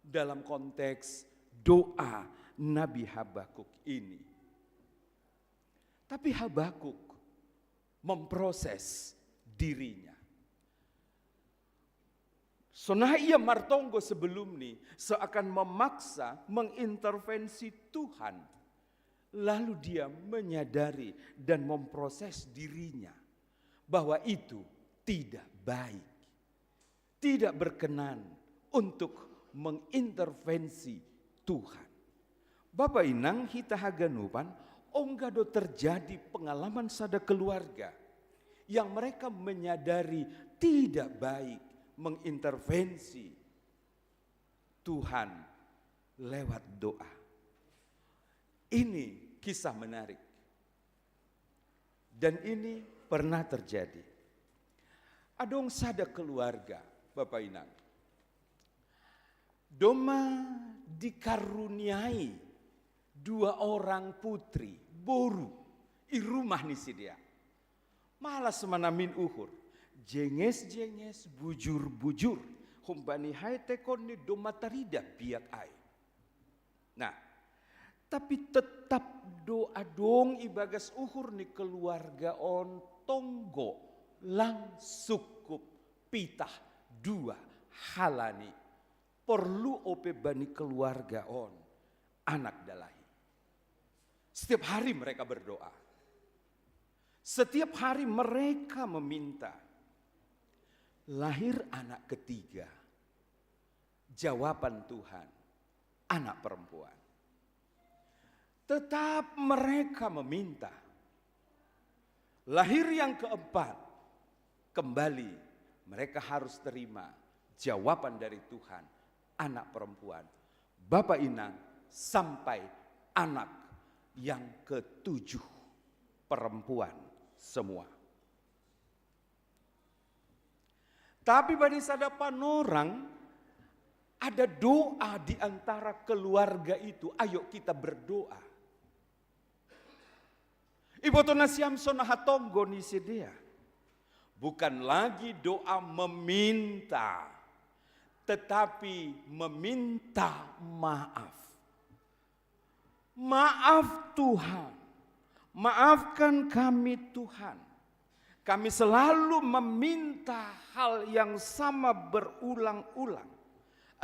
dalam konteks doa Nabi Habakuk ini. Tapi Habakuk memproses dirinya. Sonai ia martonggo sebelum ni seakan memaksa mengintervensi Tuhan. Lalu dia menyadari dan memproses dirinya bahwa itu tidak baik, tidak berkenan untuk mengintervensi Tuhan. Bapak Inang, hita haganupan, ongga do terjadi pengalaman sada keluarga yang mereka menyadari tidak baik mengintervensi Tuhan lewat doa. Ini kisah menarik. Dan ini pernah terjadi. Adong sada keluarga, Bapak Inang. Doma dikaruniai dua orang putri, boru, i rumah ni sidea. Malas ma namin uhur, jenges-jenges, bujur-bujur, humbani haitekon ni doma tarida biak ai. Nah, tapi tetap do adong i bagas uhur ni keluarga on tonggo lang sukup pitah dua halani porlu ope bani keluarga on anak dalahi. Setiap hari mereka berdoa. Setiap hari mereka meminta. Lahir anak ketiga. Jawaban Tuhan, anak perempuan. Tetap mereka meminta. Lahir yang keempat, kembali mereka harus terima jawaban dari Tuhan, anak perempuan. Bapak Inang, sampai anak yang ketujuh, perempuan semua. Tapi bani sada panorang, ada doa di antara keluarga itu. Ayo kita berdoa. Iboto nasiam, sonaha tonggo ni sidea. Bukan lagi doa meminta, tetapi meminta maaf. Maaf Tuhan, maafkan kami Tuhan. Kami selalu meminta hal yang sama berulang-ulang.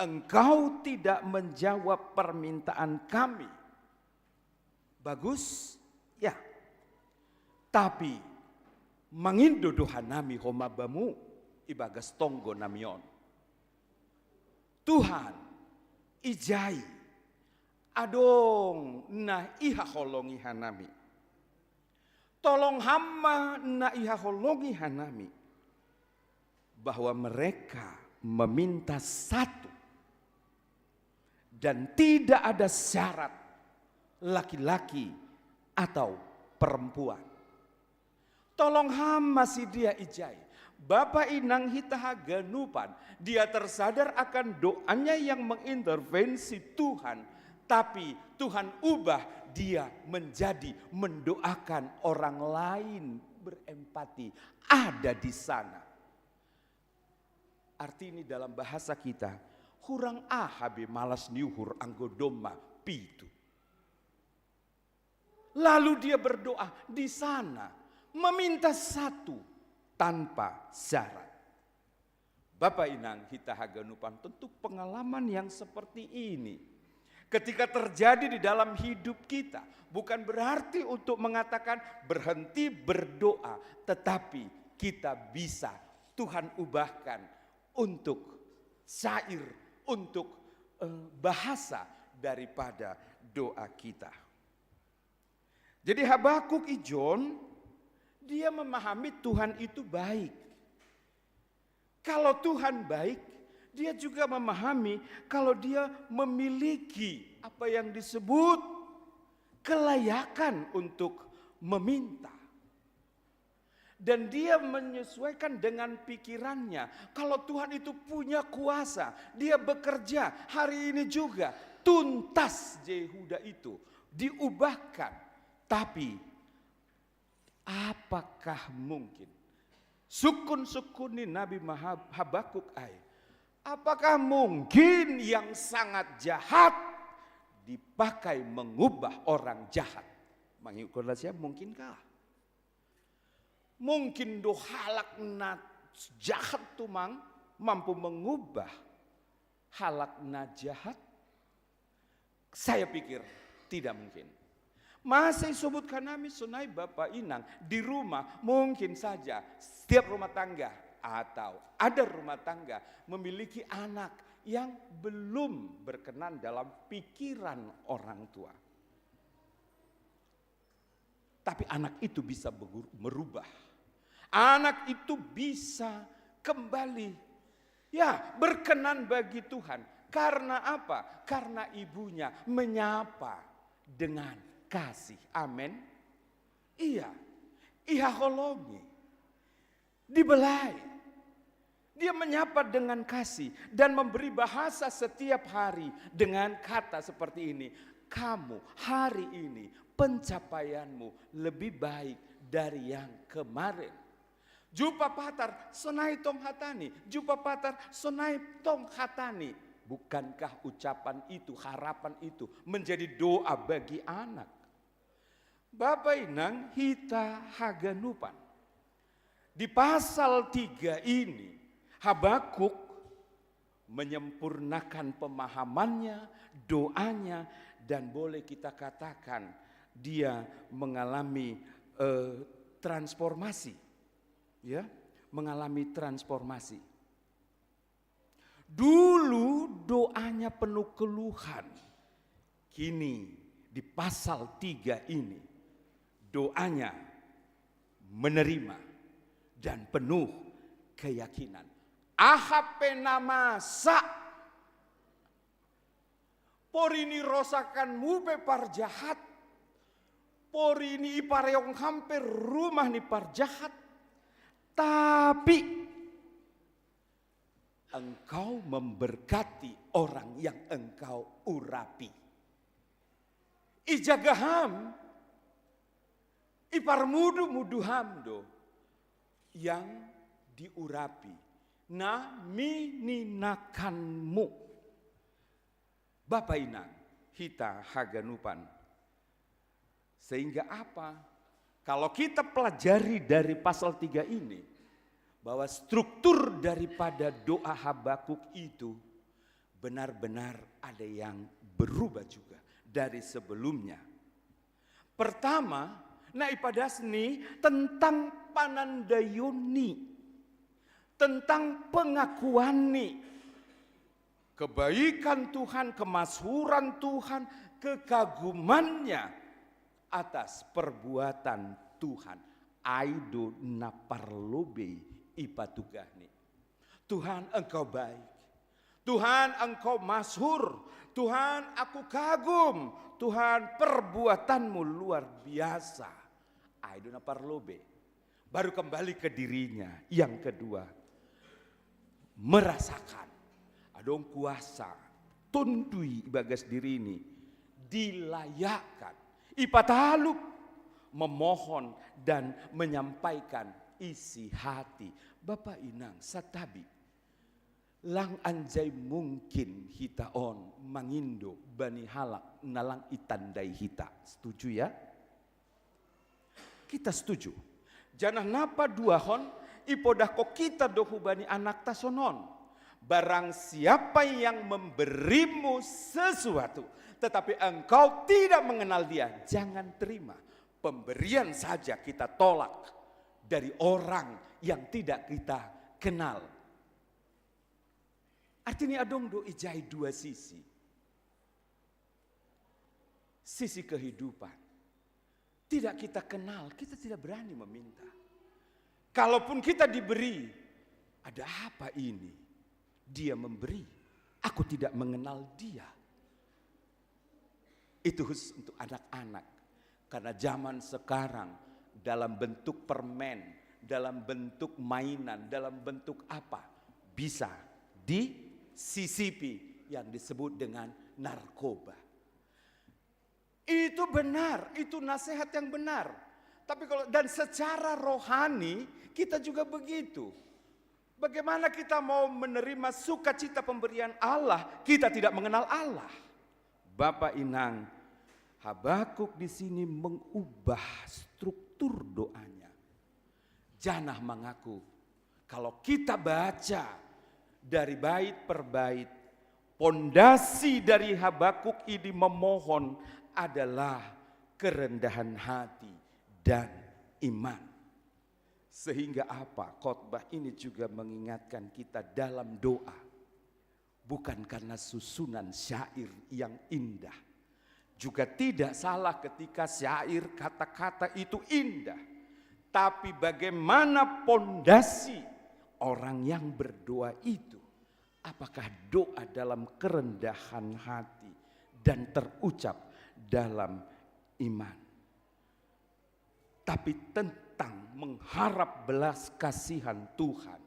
Engkau tidak menjawab permintaan kami. Bagus? Ya. Tapi mangindo do hanami homa bamu ibagas tonggo nami on. Tuhan, ijai, adong na ihaholongi hanami. Tolong Ham ma na ihaholongi hanami, bahwa mereka meminta satu dan tidak ada syarat laki-laki atau perempuan. Tolong Ham ma sidea ijai. Bapa inang hita haganupan, dia tersadar akan doanya yang mengintervensi Tuhan, tapi Tuhan ubah dia menjadi mendoakan orang lain, berempati, ada di sana. Arti ini dalam bahasa kita, hurang aha be malas ni uhur anggo domma pitu. Lalu dia berdoa di sana, meminta satu tanpa syarat. Bapa inang hita haganupan, tentu pengalaman yang seperti ini, ketika terjadi di dalam hidup kita, bukan berarti untuk mengatakan berhenti berdoa, tetapi kita bisa Tuhan ubahkan untuk syair, untuk eh, bahasa daripada doa kita. Jadi Habakuk ijon, dia memahami Tuhan itu baik. Kalau Tuhan baik, dia juga memahami kalau dia memiliki apa yang disebut kelayakan untuk meminta. Dan dia menyesuaikan dengan pikirannya. Kalau Tuhan itu punya kuasa, dia bekerja hari ini juga. Tuntas Yehuda itu diubahkan. Tapi apakah mungkin? Sukun-sukuni Nabi Mahab-, Habakuk ai. Apakah mungkin yang sangat jahat dipakai mengubah orang jahat? Mangikut siap mungkinkah? Mungkin do halak na jahat tumang mampu mengubah halak na jahat? Saya pikir tidak mungkin. Masih sebutkan kami sonai bapa inang di rumah, mungkin saja setiap rumah tangga atau ada rumah tangga memiliki anak yang belum berkenan dalam pikiran orang tua. Tapi anak itu bisa berubah. Anak itu bisa kembali, ya, berkenan bagi Tuhan. Karena apa? Karena ibunya menyapa dengan kasih. Amin. Iya. Iha holongi. Dibelai. Dia menyapa dengan kasih dan memberi bahasa setiap hari dengan kata seperti ini. Kamu hari ini, pencapaianmu lebih baik dari yang kemarin. Jupa patar sonai tong hatani, jupa patar sonai tong hatani. Bukankah ucapan itu, harapan itu menjadi doa bagi anak? Bapa inang hita haganupan. Di pasal tiga ini, Habakuk menyempurnakan pemahamannya, doanya, dan boleh kita katakan dia mengalami eh, transformasi. Ya, mengalami transformasi. Dulu doanya penuh keluhan. Kini di pasal tiga ini, doanya menerima dan penuh keyakinan. Ahape na masa. Pori ni rosakan mupe parjahat. Pori ni ipareong hampe rumah ni parjahat. Tapi engkau memberkati orang yang engkau urapi. Ijaga ham, iparmudu-mudu ham do yang diurapi. Na mininakanmu. Bapa inang, hita haganupan. Sehingga apa? Kalau kita pelajari dari pasal tiga ini, bahwa struktur daripada doa Habakuk itu benar-benar ada yang berubah juga dari sebelumnya. Pertama, na ipadas ni tentang panandayonni, tentang pengakuan ni. Kebaikan Tuhan, kemasuran Tuhan, kekagumannya atas perbuatan Tuhan. Ai do na parlobei ipatugah ni. Tuhan, engkau baik. Tuhan, engkau masyhur. Tuhan, aku kagum. Tuhan, perbuatanmu luar biasa. Ai do na parlobei. Baru kembali ke dirinya. Yang kedua, merasakan adong kuasa tondui ibagas diri ini, dilayakkan, ipatalup, memohon dan menyampaikan isi hati. Bapa inang satabi, lang anjai mungkin hita on mangindo bani halak na lang itandai hita. Setuju ya? Kita setuju. Janah na paduahon, ipodahko kita do hubani anakta sonon. Barang siapa yang memberimu sesuatu, tetapi engkau tidak mengenal dia, jangan terima. Pemberian saja kita tolak dari orang yang tidak kita Kenal. Artinya adong do ijai dua sisi. Sisi kehidupan. Tidak kita kenal, kita tidak berani meminta. Kalaupun kita diberi, ada apa ini? Dia memberi, aku tidak mengenal dia. Itu khusus untuk anak-anak. Karena zaman sekarang dalam bentuk permen, dalam bentuk mainan, dalam bentuk apa, bisa disisipi yang disebut dengan narkoba. Itu benar, itu nasihat yang benar. Tapi kalau dan secara rohani kita juga begitu. Bagaimana kita mau menerima sukacita pemberian Allah, kita tidak mengenal Allah. Bapak Inang, Habakuk di sini mengubah struktur doanya. Janah mengaku, kalau kita baca dari bait per bait, pondasi dari Habakuk ini memohon adalah kerendahan hati dan iman. Sehingga apa? Khotbah ini juga mengingatkan kita dalam doa. Bukan karena susunan syair yang indah. Juga tidak salah ketika syair kata-kata itu indah. Tapi bagaimana pondasi orang yang berdoa itu? Apakah doa dalam kerendahan hati dan terucap dalam iman? Tapi tentang mengharap belas kasihan Tuhan,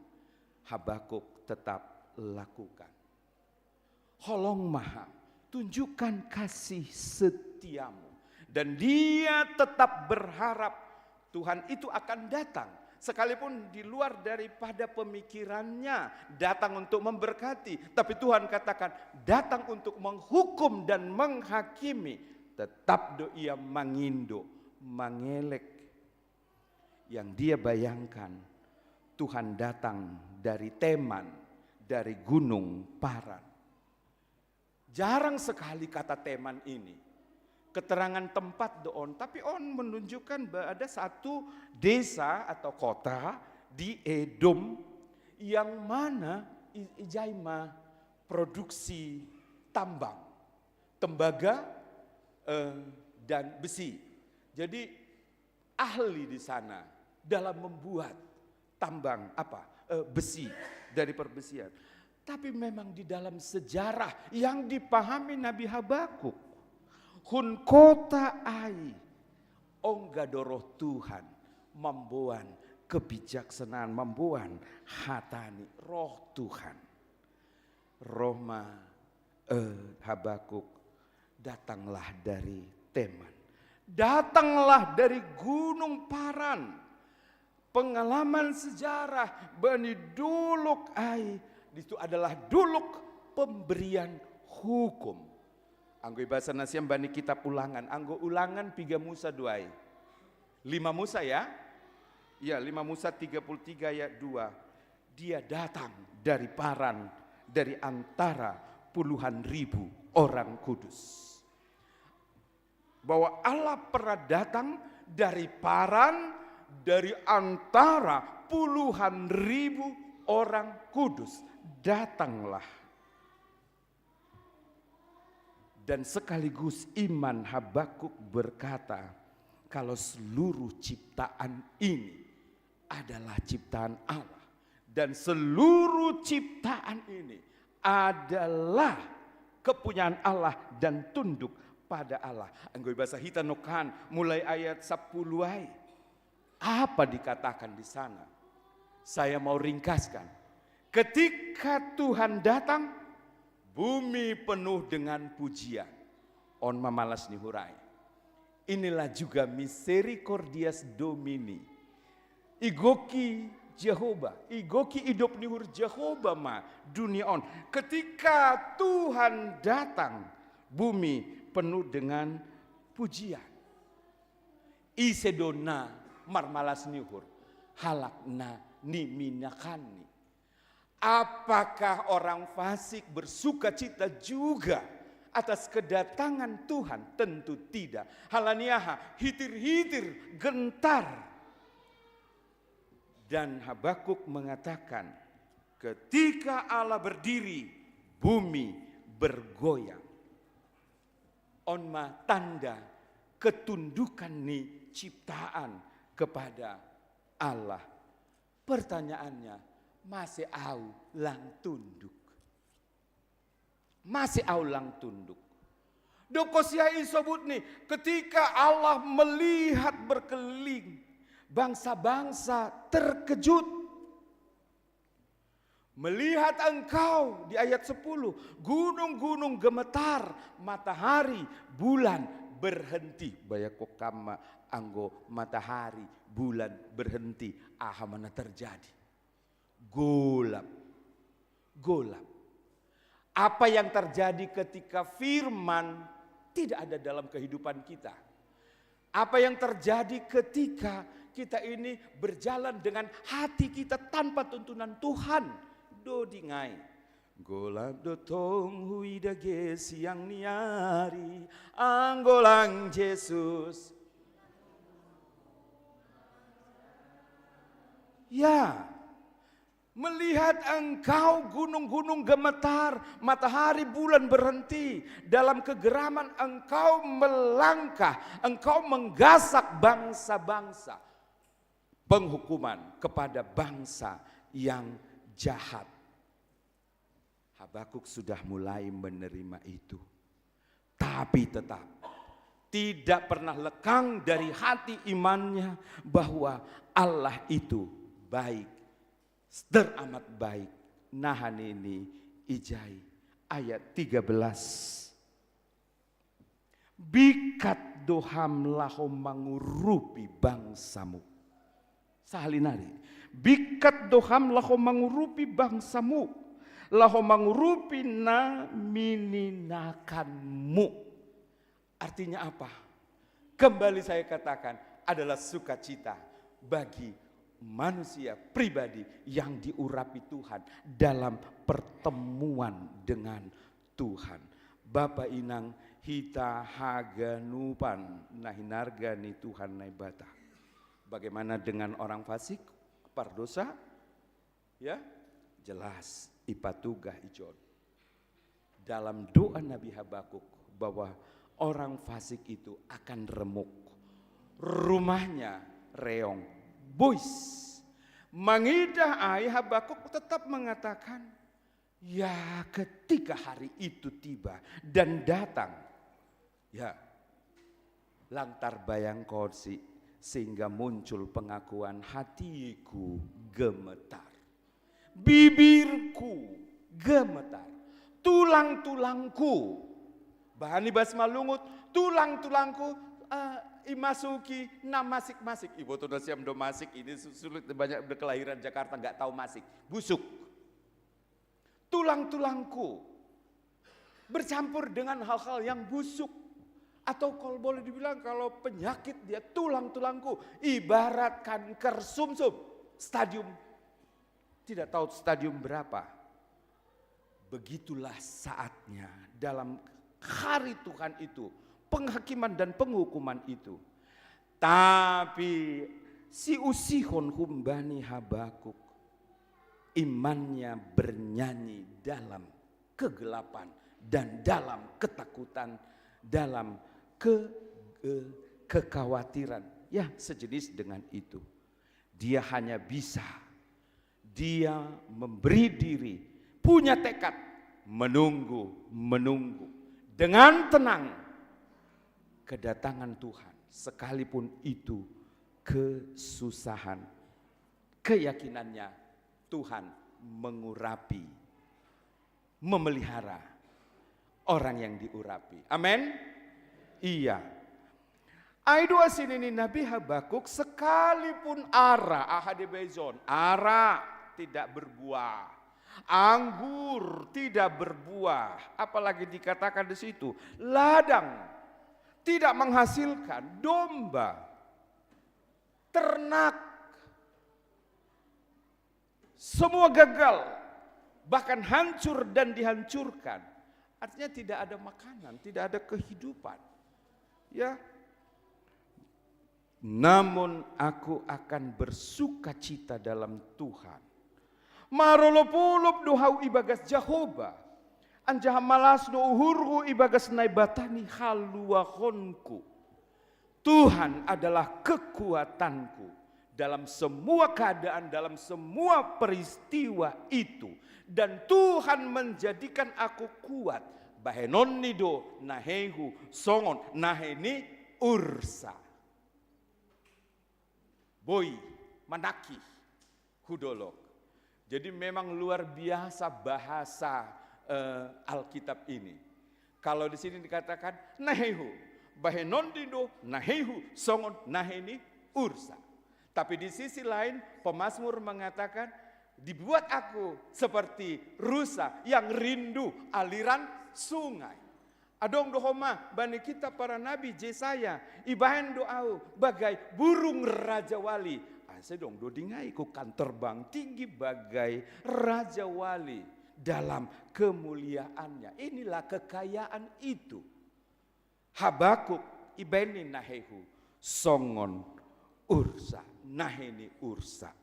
Habakuk tetap lakukan. Holong maha, tunjukkan kasih setiamu. Dan dia tetap berharap Tuhan itu akan datang. Sekalipun di luar daripada pemikirannya datang untuk memberkati. Tapi Tuhan katakan datang untuk menghukum dan menghakimi. Tetap do ia mangindo, mangelek. Yang dia bayangkan Tuhan datang dari Teman, dari Gunung Paran. Jarang sekali kata Teman ini. Keterangan tempat do on, tapi on menunjukkan bahwa ada satu desa atau kota di Edom yang mana i- ijai ma produksi tambang, tembaga eh, dan besi. Jadi ahli di sana dalam membuat tambang apa eh, besi dari perbesian. Tapi memang di dalam sejarah yang dipahami Nabi Habakuk, hun kota ai ongga do roh Tuhan mamboan kebijaksanaan, mamboan hatani roh Tuhan. Roh ma eh, Habakuk, datanglah dari Teman. Datanglah dari Gunung Paran. Pengalaman sejarah bani duluk ai, itu adalah duluk pemberian hukum. Anggo ibasa nasiam bani kitab Ulangan, anggo Ulangan piga Musa do ai. Lima Musa ya? Ya, lima Musa tiga puluh tiga ayat dua. Dia datang dari Paran, dari antara puluhan ribu orang kudus. Bahwa Allah pernah datang dari Paran, dari antara puluhan ribu orang kudus. Datanglah. Dan sekaligus iman Habakuk berkata, kalau seluruh ciptaan ini adalah ciptaan Allah, dan seluruh ciptaan ini adalah kepunyaan Allah dan tunduk pada Allah. Anggo ibasa hita nokan mulai ayat sepuluh ai. Apa dikatakan di sana? Saya mau ringkaskan. Ketika Tuhan datang, bumi penuh dengan pujian. On mamalas ni hurai. Inilah juga misericordias Domini. Igoki Jehovah, igoki idop ni hur Jehovah ma dunia on. Ketika Tuhan datang, bumi penuh dengan pujian. Ise do na marmalas ni uhur, halak na niminakanni. Apakah orang fasik bersuka cita juga atas kedatangan Tuhan? Tentu tidak. Halaniaha hitir-hitir gentar. Dan Habakuk mengatakan, Ketika Allah berdiri, bumi bergoyang. On ma tanda ketundukan ni ciptaan kepada Allah. Pertanyaannya, masih au lang tunduk? Masih au lang tunduk? Doko sia isobut ni, ketika Allah melihat berkeliling, bangsa-bangsa terkejut. Melihat engkau, di ayat sepuluh, gunung-gunung gemetar, matahari, bulan berhenti. Baya ko kamma anggo matahari, bulan berhenti, aha ma na terjadi? Golap. Golap. Apa yang terjadi ketika firman tidak ada dalam kehidupan kita? Apa yang terjadi ketika kita ini berjalan dengan hati kita tanpa tuntunan Tuhan? Do dingai. Golap do tong huida ge siang ni ari, anggo lang Jesus. Ya, melihat engkau gunung-gunung gemetar, matahari bulan berhenti, dalam kegeraman engkau melangkah, engkau menggasak bangsa-bangsa. Penghukuman kepada bangsa yang jahat. Habakuk sudah mulai menerima itu. Tapi tetap tidak pernah lekang dari hati imannya bahwa Allah itu baik, teramat baik. Nahan ini ijai ayat tiga belas. Bikat do ham laho mangurupi bangsamu. Sahalinari, bikat do ham laho mangurupi bangsamu, laho mangurupi na mininakanmu. Artinya apa? Kembali saya katakan, adalah sukacita bagi manusia pribadi yang diurapi Tuhan dalam pertemuan dengan Tuhan. Bapa inang hita haganupan na hinarga ni Tuhan Naibata. Bagaimana dengan orang fasik, pardosa? Ya, jelas ipatugah ijon dalam doa Nabi Habakuk bahwa orang fasik itu akan remuk, rumahnya reong, bois. Mangidah ai Habakuk tetap mengatakan, ya, ketika hari itu tiba dan datang, ya, lang tarbayang konsi, sehingga muncul pengakuan, hatiku gemetar, bibirku gemetar, tulang-tulangku, bahan ni bahasa Malungut, tulang-tulangku, eh, imasuki na masik-masik. Iboto nasiam do masik, ini su-, sulit, banyak udah kelahiran Jakarta nggak tahu masik. Busuk. Tulang-tulangku bercampur dengan hal-hal yang busuk. Atau kalau boleh dibilang, kalau penyakit dia, tulang-tulangku ibarat kanker sumsum, stadium, tidak tahu stadium berapa. Begitulah saatnya dalam hari Tuhan itu, penghakiman dan penghukuman itu. Tapi siusihon humbani Habakuk, imannya bernyanyi dalam kegelapan dan dalam ketakutan, dalam ke-, eh, kekhawatiran. Ya, sejenis dengan itu. Dia hanya bisa, dia memberi diri, punya tekad, menunggu, menunggu. Dengan tenang, kedatangan Tuhan, sekalipun itu kesusahan. Keyakinannya Tuhan mengurapi, memelihara orang yang diurapi. Amin. Iya. Ai dua sini ni Nabi Habakuk, sekalipun ara, aha dibaen jon, ara tidak berbuah, anggur tidak berbuah, apalagi dikatakan di situ, ladang tidak menghasilkan, domba, ternak, semua gagal, bahkan hancur dan dihancurkan. Artinya tidak ada makanan, tidak ada kehidupan. Ya. Namun aku akan bersukacita dalam Tuhan. Marolopolop do hau ibagas Jahoba, anjaha malas do uhurhu ibagas Naibata ni haluahonku. Tuhan adalah kekuatanku dalam semua keadaan, dalam semua peristiwa itu. Dan Tuhan menjadikan aku kuat. Bahenonni do naheihu songon nahei ni ursa. Boi manaki hu dolok. Jadi memang luar biasa bahasa eh, Alkitab ini. Kalau di sini dikatakan naheihu, bahenonni do naheihu songon nahei ni ursa. Tapi di sisi lain, pemazmur mengatakan, dibuat aku seperti rusa yang rindu aliran sungai. Adong do homa bani kitab para nabi Jesaya, ibahen do au bagai burung rajawali. Ase dong do dingaiku kan terbang tinggi bagai rajawali dalam kemuliaannya. Inilah kekayaan itu. Habakuk ibahen ni naheihu songon ursa, nahei ni ursa.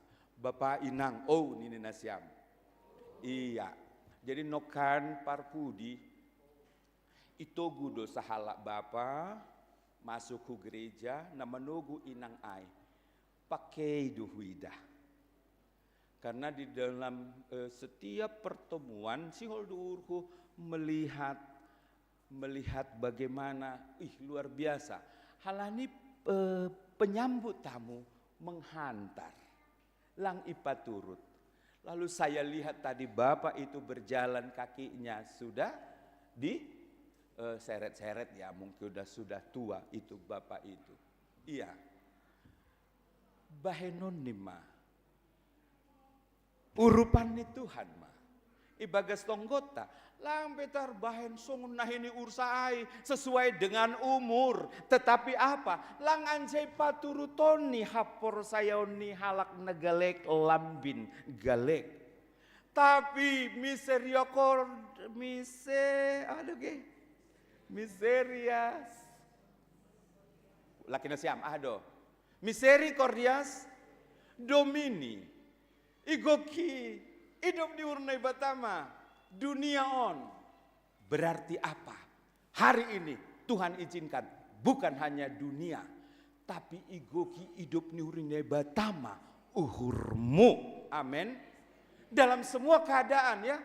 Bapa inang, oh nini nasiam. Iya. Jadi nokan parpudi, itogu do sahalak bapa masuk hu gereja, na manogu inang ai. Pakei do huidah. Karena di dalam eh, setiap pertemuan sihol do uhurhu melihat melihat bagaimana, ih luar biasa. Halani eh, penyambut tamu menghantar. Lang ipaturut. Lalu saya lihat tadi bapak itu berjalan kakinya sudah di eh, seret-seret ya, mungkin sudah sudah tua itu bapak itu. Iya. Bahenon ni ma. Urupan ni Tuhan ma. Ibagas tonggotta. Lang pe tarbahen songon nahei ni ursa ai sesuai dengan umur. Tetapi apa? Lang anjai paturuton ni haporsayaon ni halak na galek lambin galek. Tapi miseriokor mise aduh ge. Miserias. Laki nasiam, ah do. Misericordias Domini. Igoki idup di urna ibatama dunia on. Berarti apa? Hari ini Tuhan izinkan bukan hanya dunia, tapi igoki idup ni urna ibatama uhurmu. Amin. Dalam semua keadaan ya.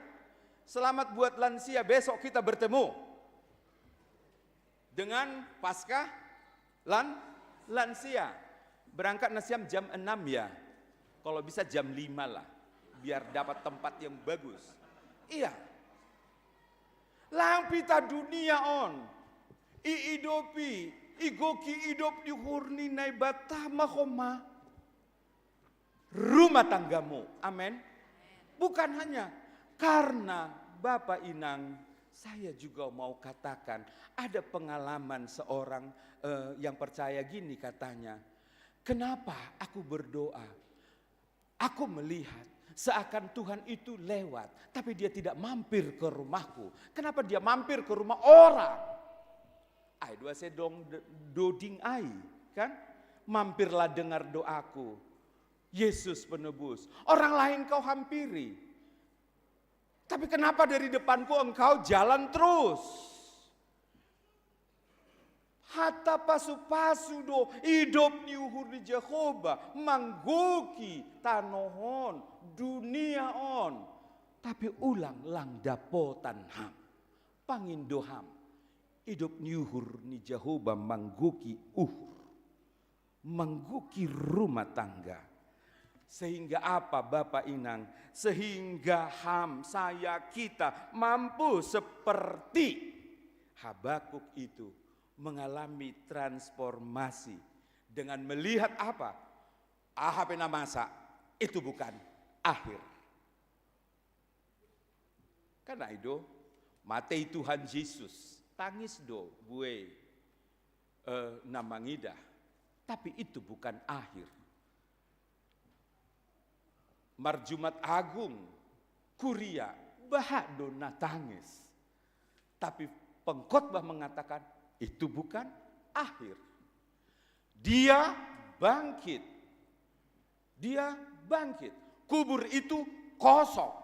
Selamat buat lansia, besok kita bertemu dengan Paskah lan lansia. Berangkat nasiam jam enam ya. Kalau bisa jam lima lah. Biar dapat tempat yang bagus. Iya. Lang pita dunia on. Iidopi, igoki idop di uhur ni Naibata ma homa. Rumah tanggamu. Amin. Bukan hanya karena Bapak Inang, saya juga mau katakan ada pengalaman seorang eh, yang percaya gini katanya, kenapa aku berdoa? Aku melihat seakan Tuhan itu lewat, tapi dia tidak mampir ke rumahku. Kenapa dia mampir ke rumah orang? Ai dua sedong doding ai, kan? Mampirlah dengar doaku. Yesus penebus. Orang lain kau hampiri. Tapi kenapa dari depanku engkau jalan terus? Hata pasu-pasu do idop ni uhur ni Jehoba manggoki tanohon dunia on. Tapi ulang lang dapotan ham. Pangindo ham. Idop ni uhur ni Jehoba manggoki uhur. Manggoki rumah tangga. Sehingga apa Bapak Inang? Sehingga ham, saya, kita mampu seperti Habakuk itu mengalami transformasi dengan melihat apa? Aha pe na masa itu bukan akhir. Kan ai do, matei Tuhan Yesus, tangis do buei eh, na mangidah. Tapi itu bukan akhir. Marjumat Agung, kuria, bahat do na tangis. Tapi pengkhotbah mengatakan itu bukan akhir. Dia bangkit. Dia bangkit. Kubur itu kosong.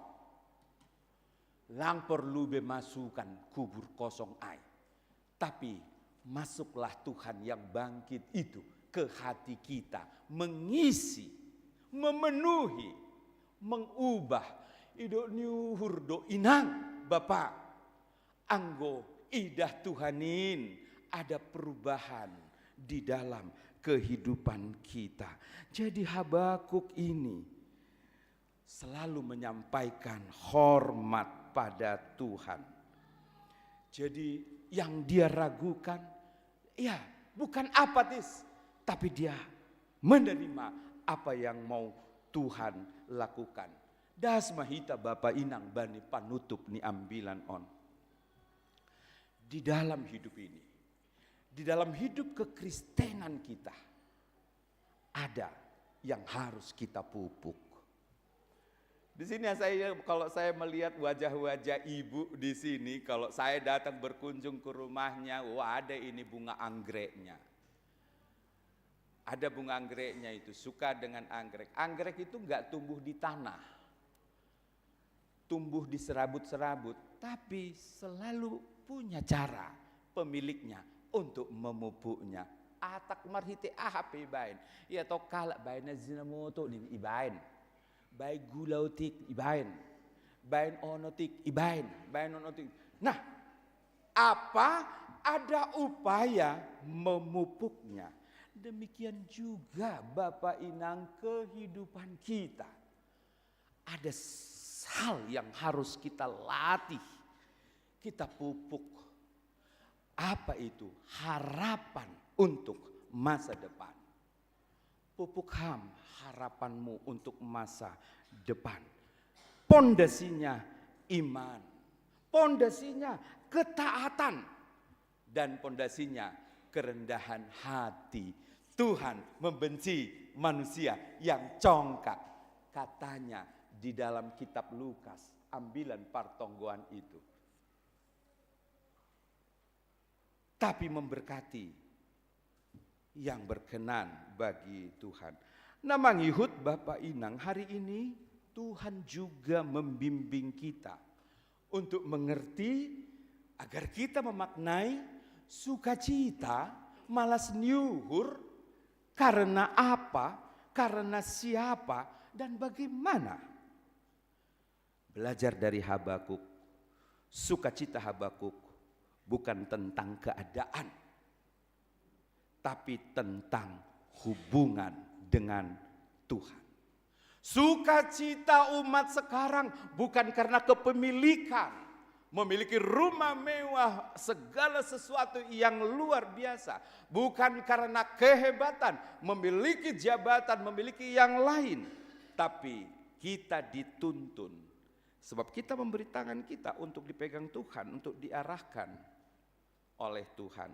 Lang perlu be masukan kubur kosong ai. Tapi masuklah Tuhan yang bangkit itu ke hati kita, mengisi, memenuhi, mengubah. Ido niuhur do inang, Bapa. Anggo idah Tuhanin, ada perubahan di dalam kehidupan kita. Jadi Habakuk ini selalu menyampaikan hormat pada Tuhan. Jadi yang dia ragukan, ya, bukan apatis, tapi dia menerima apa yang mau Tuhan lakukan. Das mahita Bapa Inang bani panutup ni ambilan on. Di dalam hidup ini, di dalam hidup kekristenan kita, ada yang harus kita pupuk. Di sini saya, kalau saya melihat wajah-wajah ibu di sini, kalau saya datang berkunjung ke rumahnya, wah, ada ini bunga anggreknya. Ada bunga anggreknya itu, suka dengan anggrek. Anggrek itu nggak tumbuh di tanah, tumbuh di serabut-serabut, tapi selalu punya cara pemiliknya untuk memupuknya. Atak marhite aha pe ibaen. Ia to kalak baen na zina moto ning ibaen. Baen gula otik ibaen. Baen ono tik ibaen. Baen ono tik. Nah, apa ada upaya memupuknya. Demikian juga Bapak Inang kehidupan kita. Ada hal yang harus kita latih, kita pupuk. Apa itu? Harapan untuk masa depan. Pupuk ham harapanmu untuk masa depan. Pondasinya iman. Pondasinya ketaatan. Dan pondasinya kerendahan hati. Tuhan membenci manusia yang congkak. Katanya di dalam kitab Lukas, ambilan partonggoan itu. Tapi memberkati yang berkenan bagi Tuhan. Nah, mangihut Bapak Inang, hari ini Tuhan juga membimbing kita untuk mengerti, agar kita memaknai sukacita, malas niuhur, karena apa, karena siapa, dan bagaimana. Belajar dari Habakuk, sukacita Habakuk bukan tentang keadaan, tapi tentang hubungan dengan Tuhan. Sukacita umat sekarang bukan karena kepemilikan, memiliki rumah mewah, segala sesuatu yang luar biasa, bukan karena kehebatan, memiliki jabatan, memiliki yang lain, tapi kita dituntun. Sebab kita memberi tangan kita untuk dipegang Tuhan, untuk diarahkan oleh Tuhan.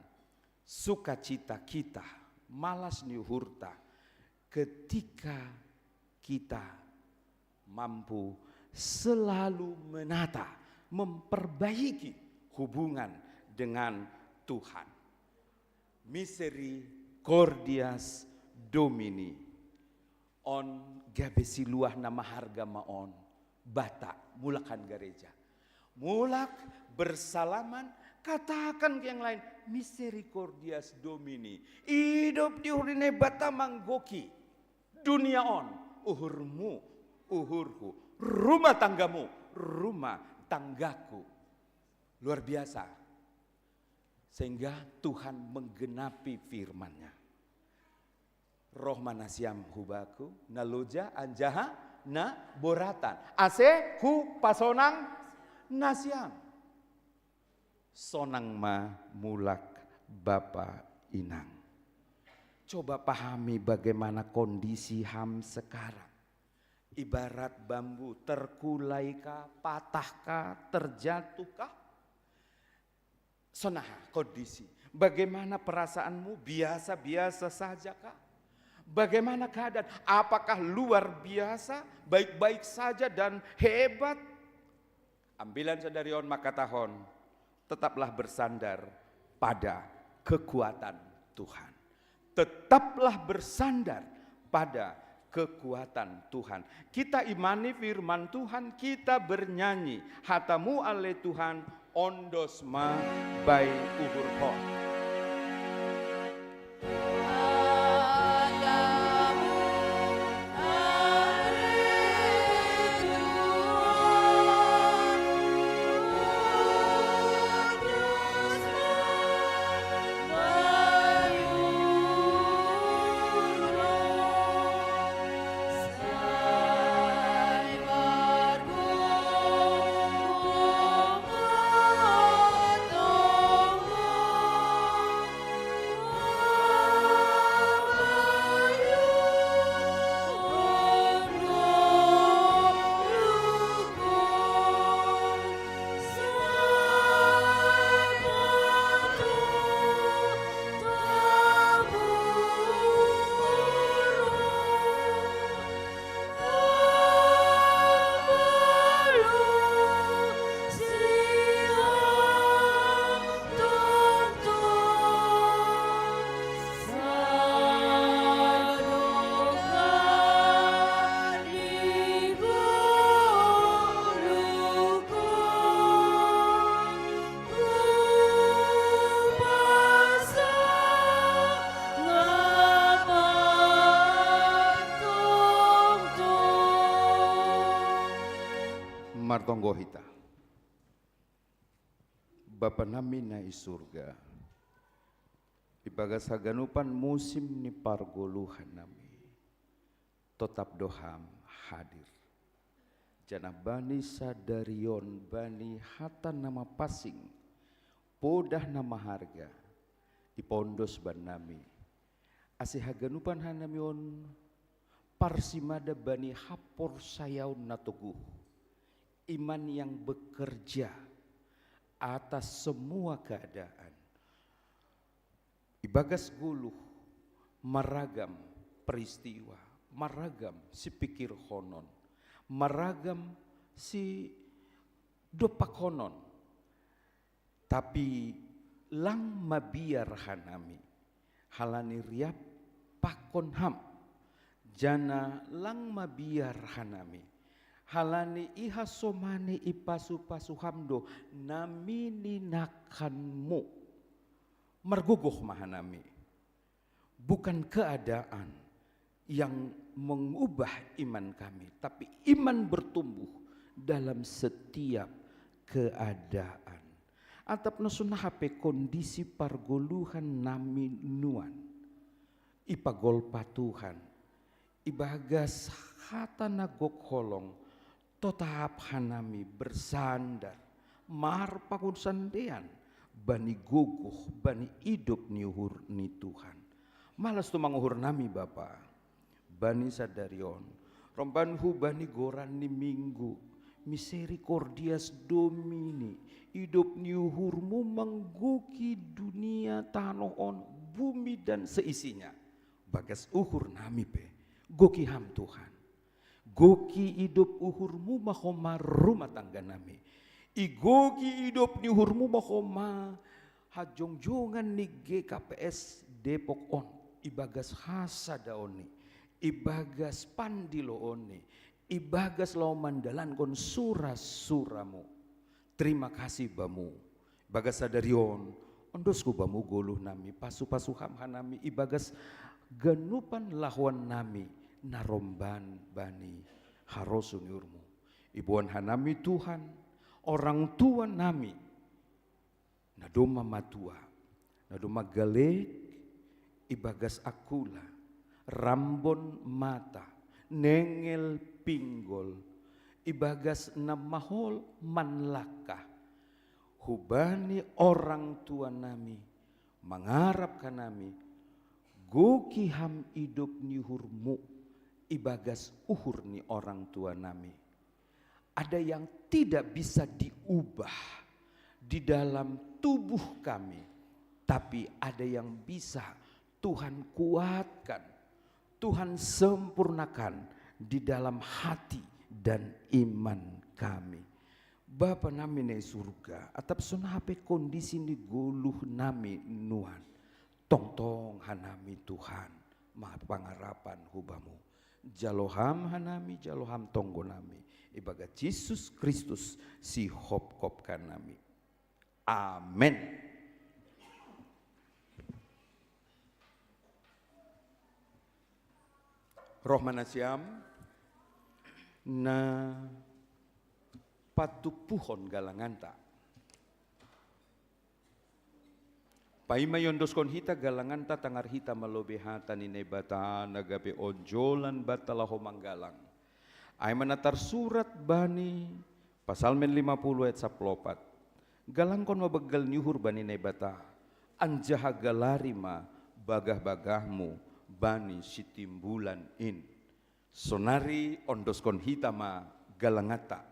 Sukacita kita, malas niuhurta, ketika kita mampu selalu menata, memperbaiki hubungan dengan Tuhan. Misericordias Domini. On gabe siluah na maharga ma on, Batak, mulak han gareja. Mulak bersalaman, katakan ke yang lain, Misericordias Domini. Idop di uhur ni Naibata manggohi dunia on, uhurmu, uhurhu, rumah tanggamu, rumah tanggaku. Luar biasa. Sehingga Tuhan menggenapi firman-Nya. Roh ma nasiam hu Baku, na loja anjaha na boratan. Ase hupasonang nasiam. Sonang ma mulak Bapa Inang. Coba pahami bagaimana kondisi ham sekarang. Ibarat bambu, terkulai kah, patah kah, terjatuh kah? Sonaha kondisi. Bagaimana perasaanmu? Biasa-biasa saja kah? Bagaimana keadaan? Apakah luar biasa, baik-baik saja dan hebat? Ambilan sadari on mangkatahon, tetaplah bersandar pada kekuatan Tuhan. Tetaplah bersandar pada kekuatan Tuhan. Kita imani firman Tuhan, kita bernyanyi hata-Mu ale Tuhan, ondos ma bai uhur hon. Martonggo hita. Bapa nami na i surga, ibagas haganupan musim ni pargoluhan nami, totap do Ham hadir. Janah bani sadarion, bani hata na mapansing, podah na maharga, ipaondos bannami, ase haganupan hanami on parsimada bani haporsayaon na toguh, iman yang bekerja atas semua keadaan. Ibagas goluh maragam peristiwa, maragam sipikirhonon, maragam sidompakhonon, tapi lang mabiar hanami, halani riap pakon Ham, janah lang mabiar hanami, halani ihasomani ipasupasu Ham do na mininakanmu. Margogoh ma hanami. Bukan keadaan yang mengubah iman kami, tapi iman bertumbuh dalam setiap keadaan. Atap na sonai pe kondisi pargoluhan nami nuan, ipagolpa Tuhan, ibagas hata na gok holong, totap hanami bersandar, marpangunsandean bani gogoh, bani idop ni uhur ni Tuhan. Malas tumang uhur nami Bapa, bani sadarion, romban hubani goran ni Minggu, Misericordias Domini, idop ni uhurmu manggoki dunia tanoh on, bumi dan seisinya. Bagas uhur nami pe, goki Ham Tuhan. Goki idop uhurmu ma homa rumah tangga nami. Igoki idop ni uhurmu ma homa hajongjongan ni G K P S Depok on, ibagas hasadaon ni, ibagas pandiloon ni, ibagas laho mandalankon sura-suramu. Terima kasih Bamu. Bagas sadarion, ondosku Bamu goluh nami, pasupasu Ham hanami ibagas ganupan lahoan nami na romban bani harosuh ni uhurmu. Iboan hanami Tuhan, orang tua nami, na domma matua, na domma galek, ibagas akula, rambon mata, nengel pinggol, ibagas na mahol manlangkah, hubani orang tua nami, mangarap hanami, goki Ham idop ni uhurmu, ibagas uhur ni orang tua nami. Ada yang tidak bisa diubah di dalam tubuh kami, tapi ada yang bisa Tuhan kuatkan, Tuhan sempurnakan di dalam hati dan iman kami. Bapa nami na i surga, atap sonai pe kondisi ni goluh nami nuan, tongtong hanami Tuhan, marpangarapan hu Bamu. Jalo Ham hanami, jalo Ham tonggo nami. Ibagas Jesus Kristus si hopkop hanami. Amen. Roh manasiam na patupuhon galanganta. Paima iondoskon hita galanganta tangar hita malobi hata ni Naibata na gabe onjolan banta laho manggalang. Ai ma na tarsurat bani Pasalmen lima puluh ayat saplopat. Galangkon ma banggal ni uhur bani Naibata, anjaha galari ma bagah-bagahmu bani sitimbulan in. Sonari ondoskon hita ma galanganta.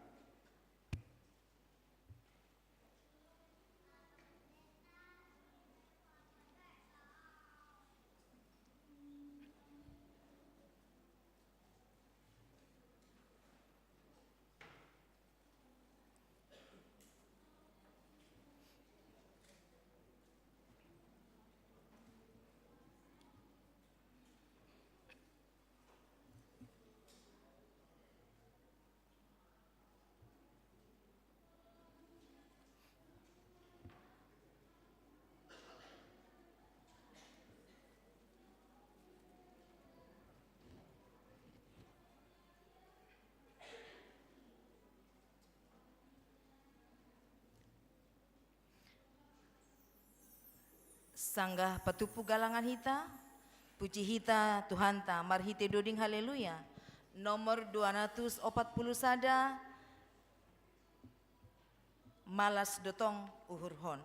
Sanggah patupu galangan hita, puji hita Tuhanta marhite doding haleluya. Nomor dua ratus opat puluh sada, malas do tong uhurhon.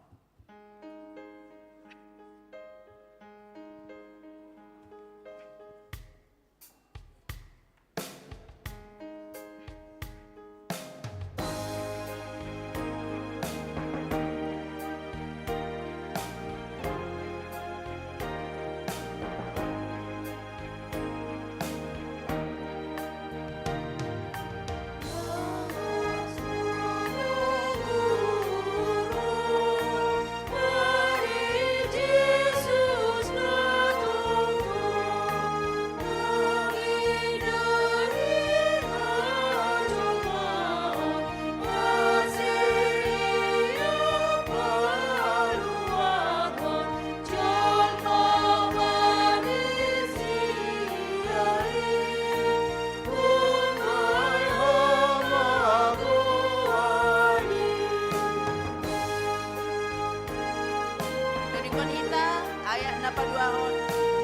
Dodingkon hita ayat na paduahon,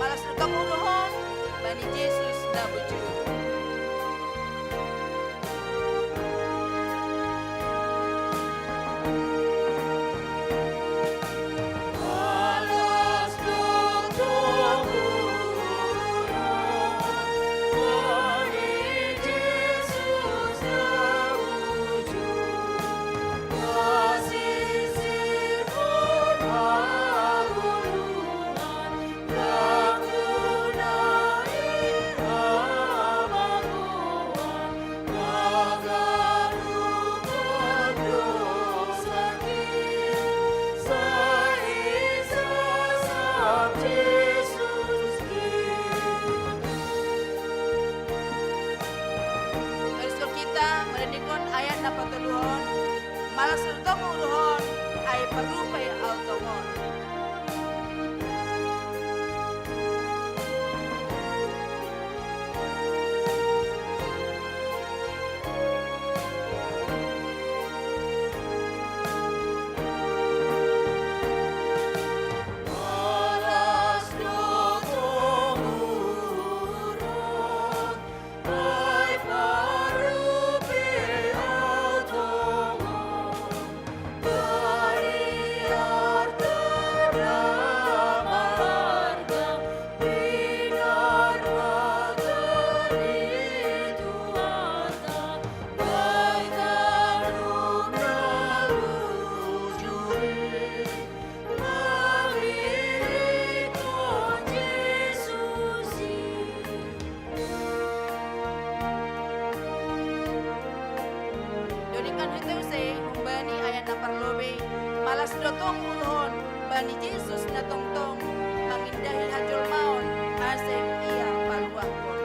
malas do tong uhurhon bani Jesus na bujur. Terus kita merendikon ayat na patoluhon, malas do tong uhurhon, ai parupai ahu tongon. Dodingkon hita use humbani ayat na parlobei, malas do tong uhurhon bani Jesus na tongtong mangindahi hajolmaon ase Ia paluahkon.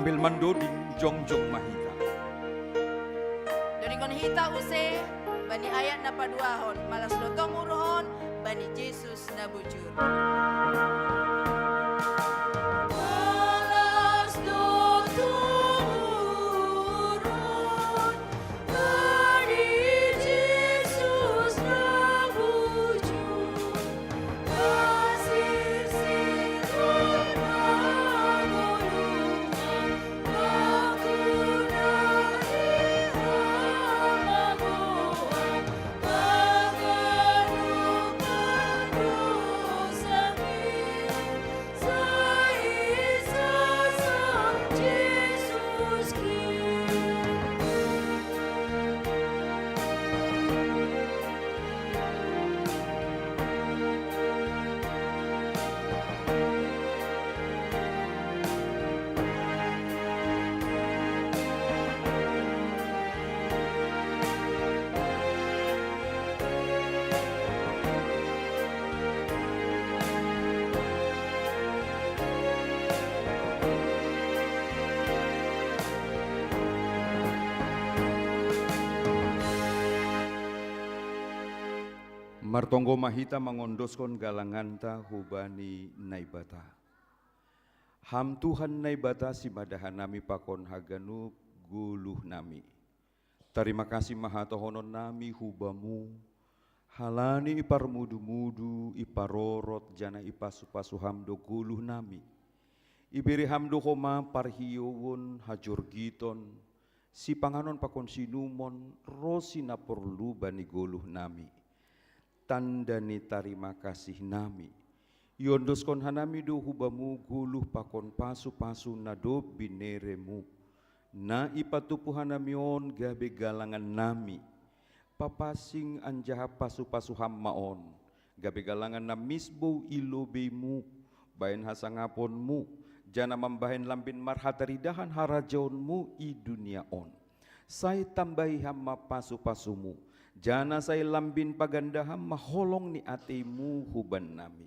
Sambil mandoding, jongjong ma hita. Dodingkon hita use bani ayat na paduahon, malas do tong uruhon bani Jesus na bujur. Malas do tong uruhon bani Jesus na bujur. Martonggo ma hita mangondoskon galanganta hubani Naibata. Ham Tuhan Naibata, simada hanami pakon haganup goluh nami. Tarima kasih ma hatohonon nami hu Bamu, halani iparmudu-mudu, iparorot, janah ipasu-pasu Ham do goluh nami. Ibere Ham do homa parhiouon, hajorgiton, sipanganon pakon sinumon, ro sinaporlu bani goluh nami. Tanda ni tarima kasih nami. Iondoskon hanami do hu Bamu goluh pakon pasu-pasu na dob binereMu, na ipatupu hanami on gabe galangan nami. Papasing anjaha pasu-pasu Ham ma on, gabe galangan na misbou i lobeiMu, bahen hasangaponMu, janah mambahen lambin marhataridahan harajaonMu i dunia on. Sai tambahi Ham ma pasu-pasuMu, janah sai lambin paganda Ham ma holong ni ateiMu hubannami.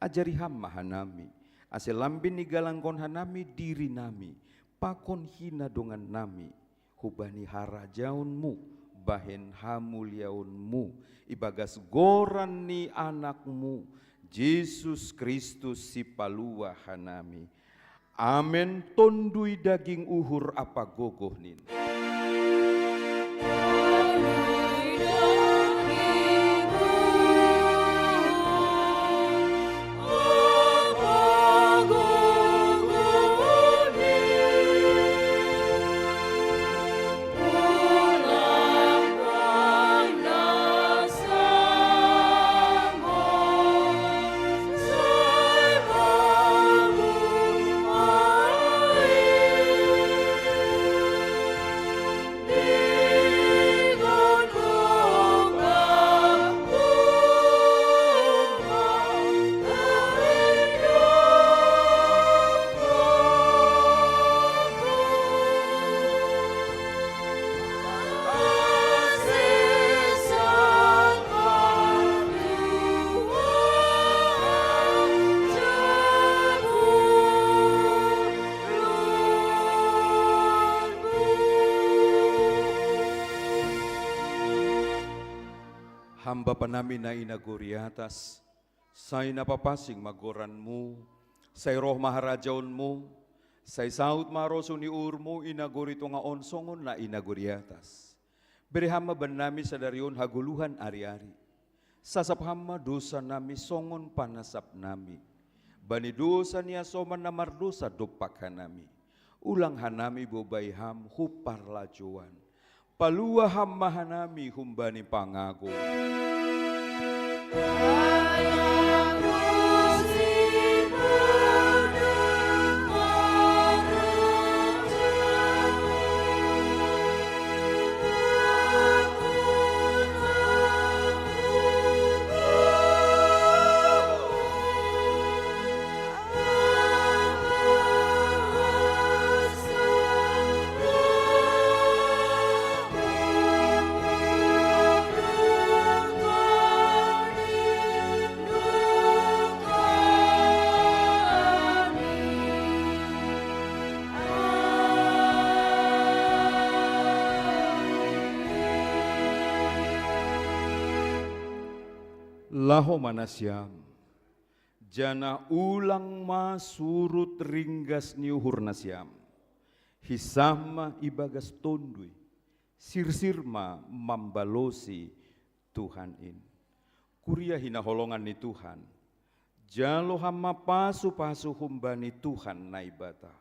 Ajari Ham ma hanami, ase lambin igalangkon hanami dirinami pakon hinadongannami hubani harajaonMu, bahen hamuliaonMu, ibagas goran ni AnakMu, Jesus Kristus, Sipaluah hanami. Amen. Tonduy daging, uhur ampa gogoh nin. Ham Bapa nami na i nagori atas, sai na papasing ma goranMu, sai roh ma harajaonMu, sai saud ma harosuh ni uhurMu i nagori tongah on songon na i nagori atas. Bere Ham ma bannami sadari on hagoluhan ari-ari. Sasap Ham ma dosanami songon panasapnami bani dosa ni hasoman na mardosa dompak hanami. Ulang hanami bobai Ham hu parlajouan. Paluah Ham ma hanami humbani pangago. Laho ma nasiam, janah ulang ma surut ringgas ni uhur nasiam, hisah ma ibagas Tonduy, sirsir ma mambalosi Tuhan in. Kuria hinaholongan ni Tuhan, jalo ham ma pasu-pasu humbani Tuhan Naibata.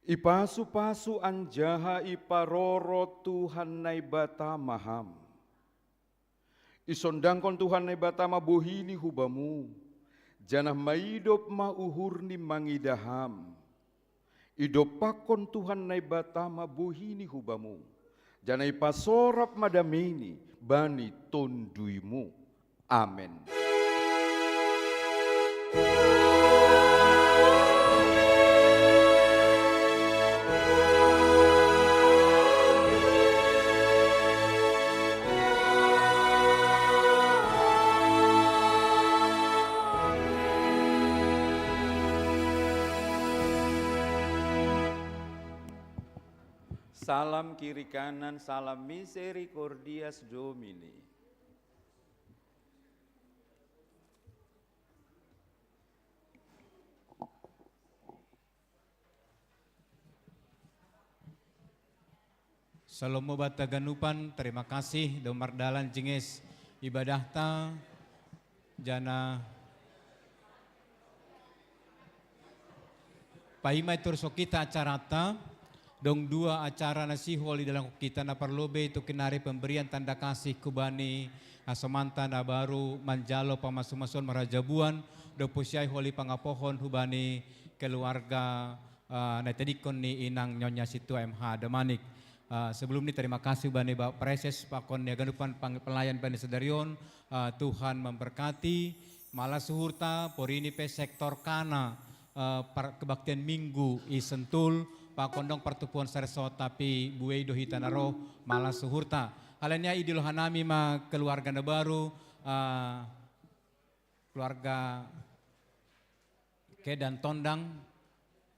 Ipasu-pasu anjaha iparoro Tuhan Naibata ma ham. Isondangkon Tuhan Naibata ma bohini hubamu, janah maidop ma uhurni mangidah ham. Idompakkon Tuhan Naibata ma bohini hubamu, janah ipasorap ma dameini bani tonduymu. Amen. Salam kiri kanan, salam misericordias Domini. Shalom banta haganupan, terima kasih do mardalan jingis ibadahta, janah paima iturushon hita acaranta, dong dua acara na sihol idalankon hita, na parlobei tu kinari pemberian tanda kasih hubani hasomanta na baru manjalo pamasumasuon marhajabuan, dob puji ai holi pangapohon hubani keluarga, eh, na itadingkon ni inang Nyonya Sintua M H Damanik. Eh, sebelum ni terima kasih hubani Bapak Praeses pakon ni haganupan pang-, pelayan bani sadari on, eh, Tuhan memberkati, malas uhurta, porini pe sektor Kana, eh, par-, kebaktian Minggu i Sentul, pakon dong partumpuon sare sot, tapi buei do hita na roh, malas uhurta. Halani ai idilo hanami ma keluarga na baru, eh, keluarga Kedan Tondang,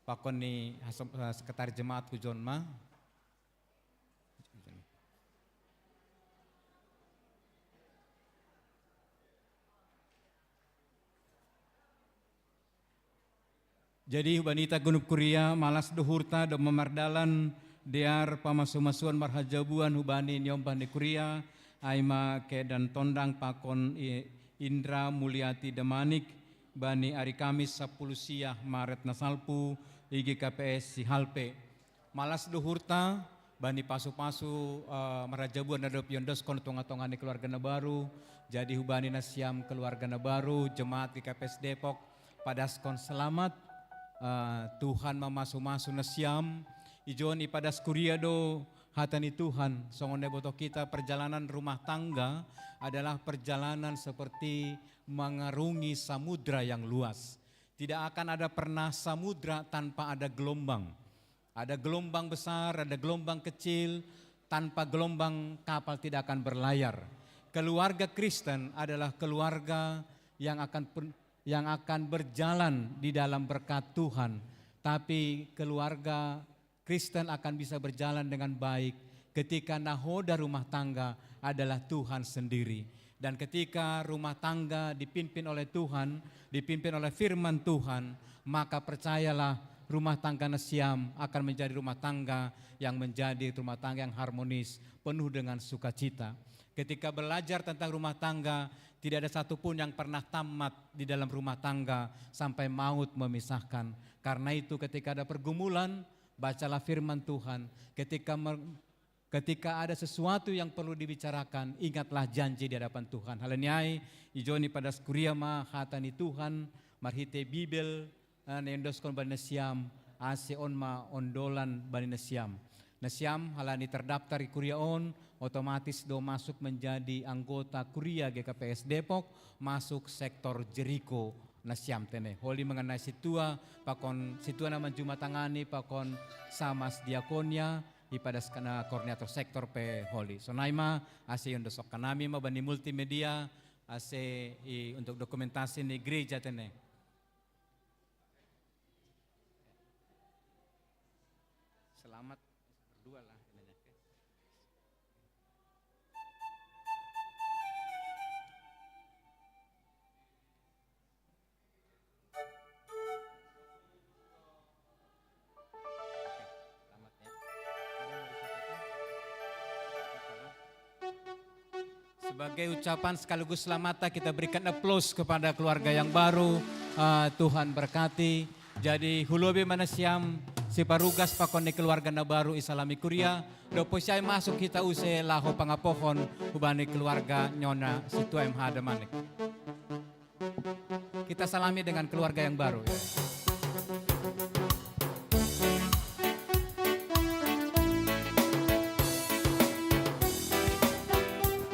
pakon ni hasom-, eh, sekretaris jemaat hujon ma. Jadi hubani hita ganup kuria, malas do uhurta dob mardalan dear pamasumasuon marhajabuan hubani niombah ni kuria, ai ma Kedan Tondang pakon i-, Indra Mulyati Damanik, bani ari Kamis sapuluh siah Maret na salpu, i G K P S Sihalpe. Malas do uhurta bani pasu-pasu, eh, marhajabuan na dob iondoskon tonga-tonga ni keluarga na baru. Jadi hubani nasiam keluarga na baru, jemaat G K P S Depok, padaskon selamat. Eh, Tuhan mamasu-masu nasiam. Ijon ipadas kuria do hata ni Tuhan, songon na iboto hita, perjalanan rumah tangga adalah perjalanan seperti mengarungi samudra yang luas. Tidak akan ada pernah samudra tanpa ada gelombang. Ada gelombang besar, ada gelombang kecil, tanpa gelombang kapal tidak akan berlayar. Keluarga Kristen adalah keluarga yang akan pen-, yang akan berjalan di dalam berkat Tuhan. Tapi keluarga Kristen akan bisa berjalan dengan baik ketika nahoda rumah tangga adalah Tuhan sendiri. Dan ketika rumah tangga dipimpin oleh Tuhan, dipimpin oleh firman Tuhan, maka percayalah, rumah tangga nasiam akan menjadi rumah tangga yang menjadi rumah tangga yang harmonis, penuh dengan sukacita. Ketika belajar tentang rumah tangga, tidak ada satupun yang pernah tamat di dalam rumah tangga sampai maut memisahkan. Karena itu, ketika ada pergumulan, bacalah firman Tuhan. Ketika mer-, ketika ada sesuatu yang perlu dibicarakan, ingatlah janji di hadapan Tuhan. Halani ai, ijon ipadas kuria ma hata ni Tuhan, marhite Bibel, eh, na iondoskon bani nasiam, ase on ma ondolan bani nasiam. Nasiam, halani terdaftar i kuria on, otomatis do masuk menjadi anggota kuria G K P S Depok, masuk sektor Jeriko nasiam tene. Holi mengenai sintua, pakon sintua na manjumatangani, pakon samas diakonia, ipadas kana koordinator sektor pe holi. Sonai ma, ase iondoskon hanami ma bani multimedia, ase i untuk dokumentasi ni gereja tene. Selamat berdua lah, intinya. Sebagai ucapan sekaligus selamat, kita berikan aplaus kepada keluarga yang baru. Ah, Tuhan berkati. Jadi, hulobi ma nasiam siparugas pakon ni keluarga na baru i Salami Kuria. Dopo siai masuk hita use laho pangapohon hubani keluarga nyona si Tuem Hada Manik. Kita salami dengan keluarga yang baru, ya.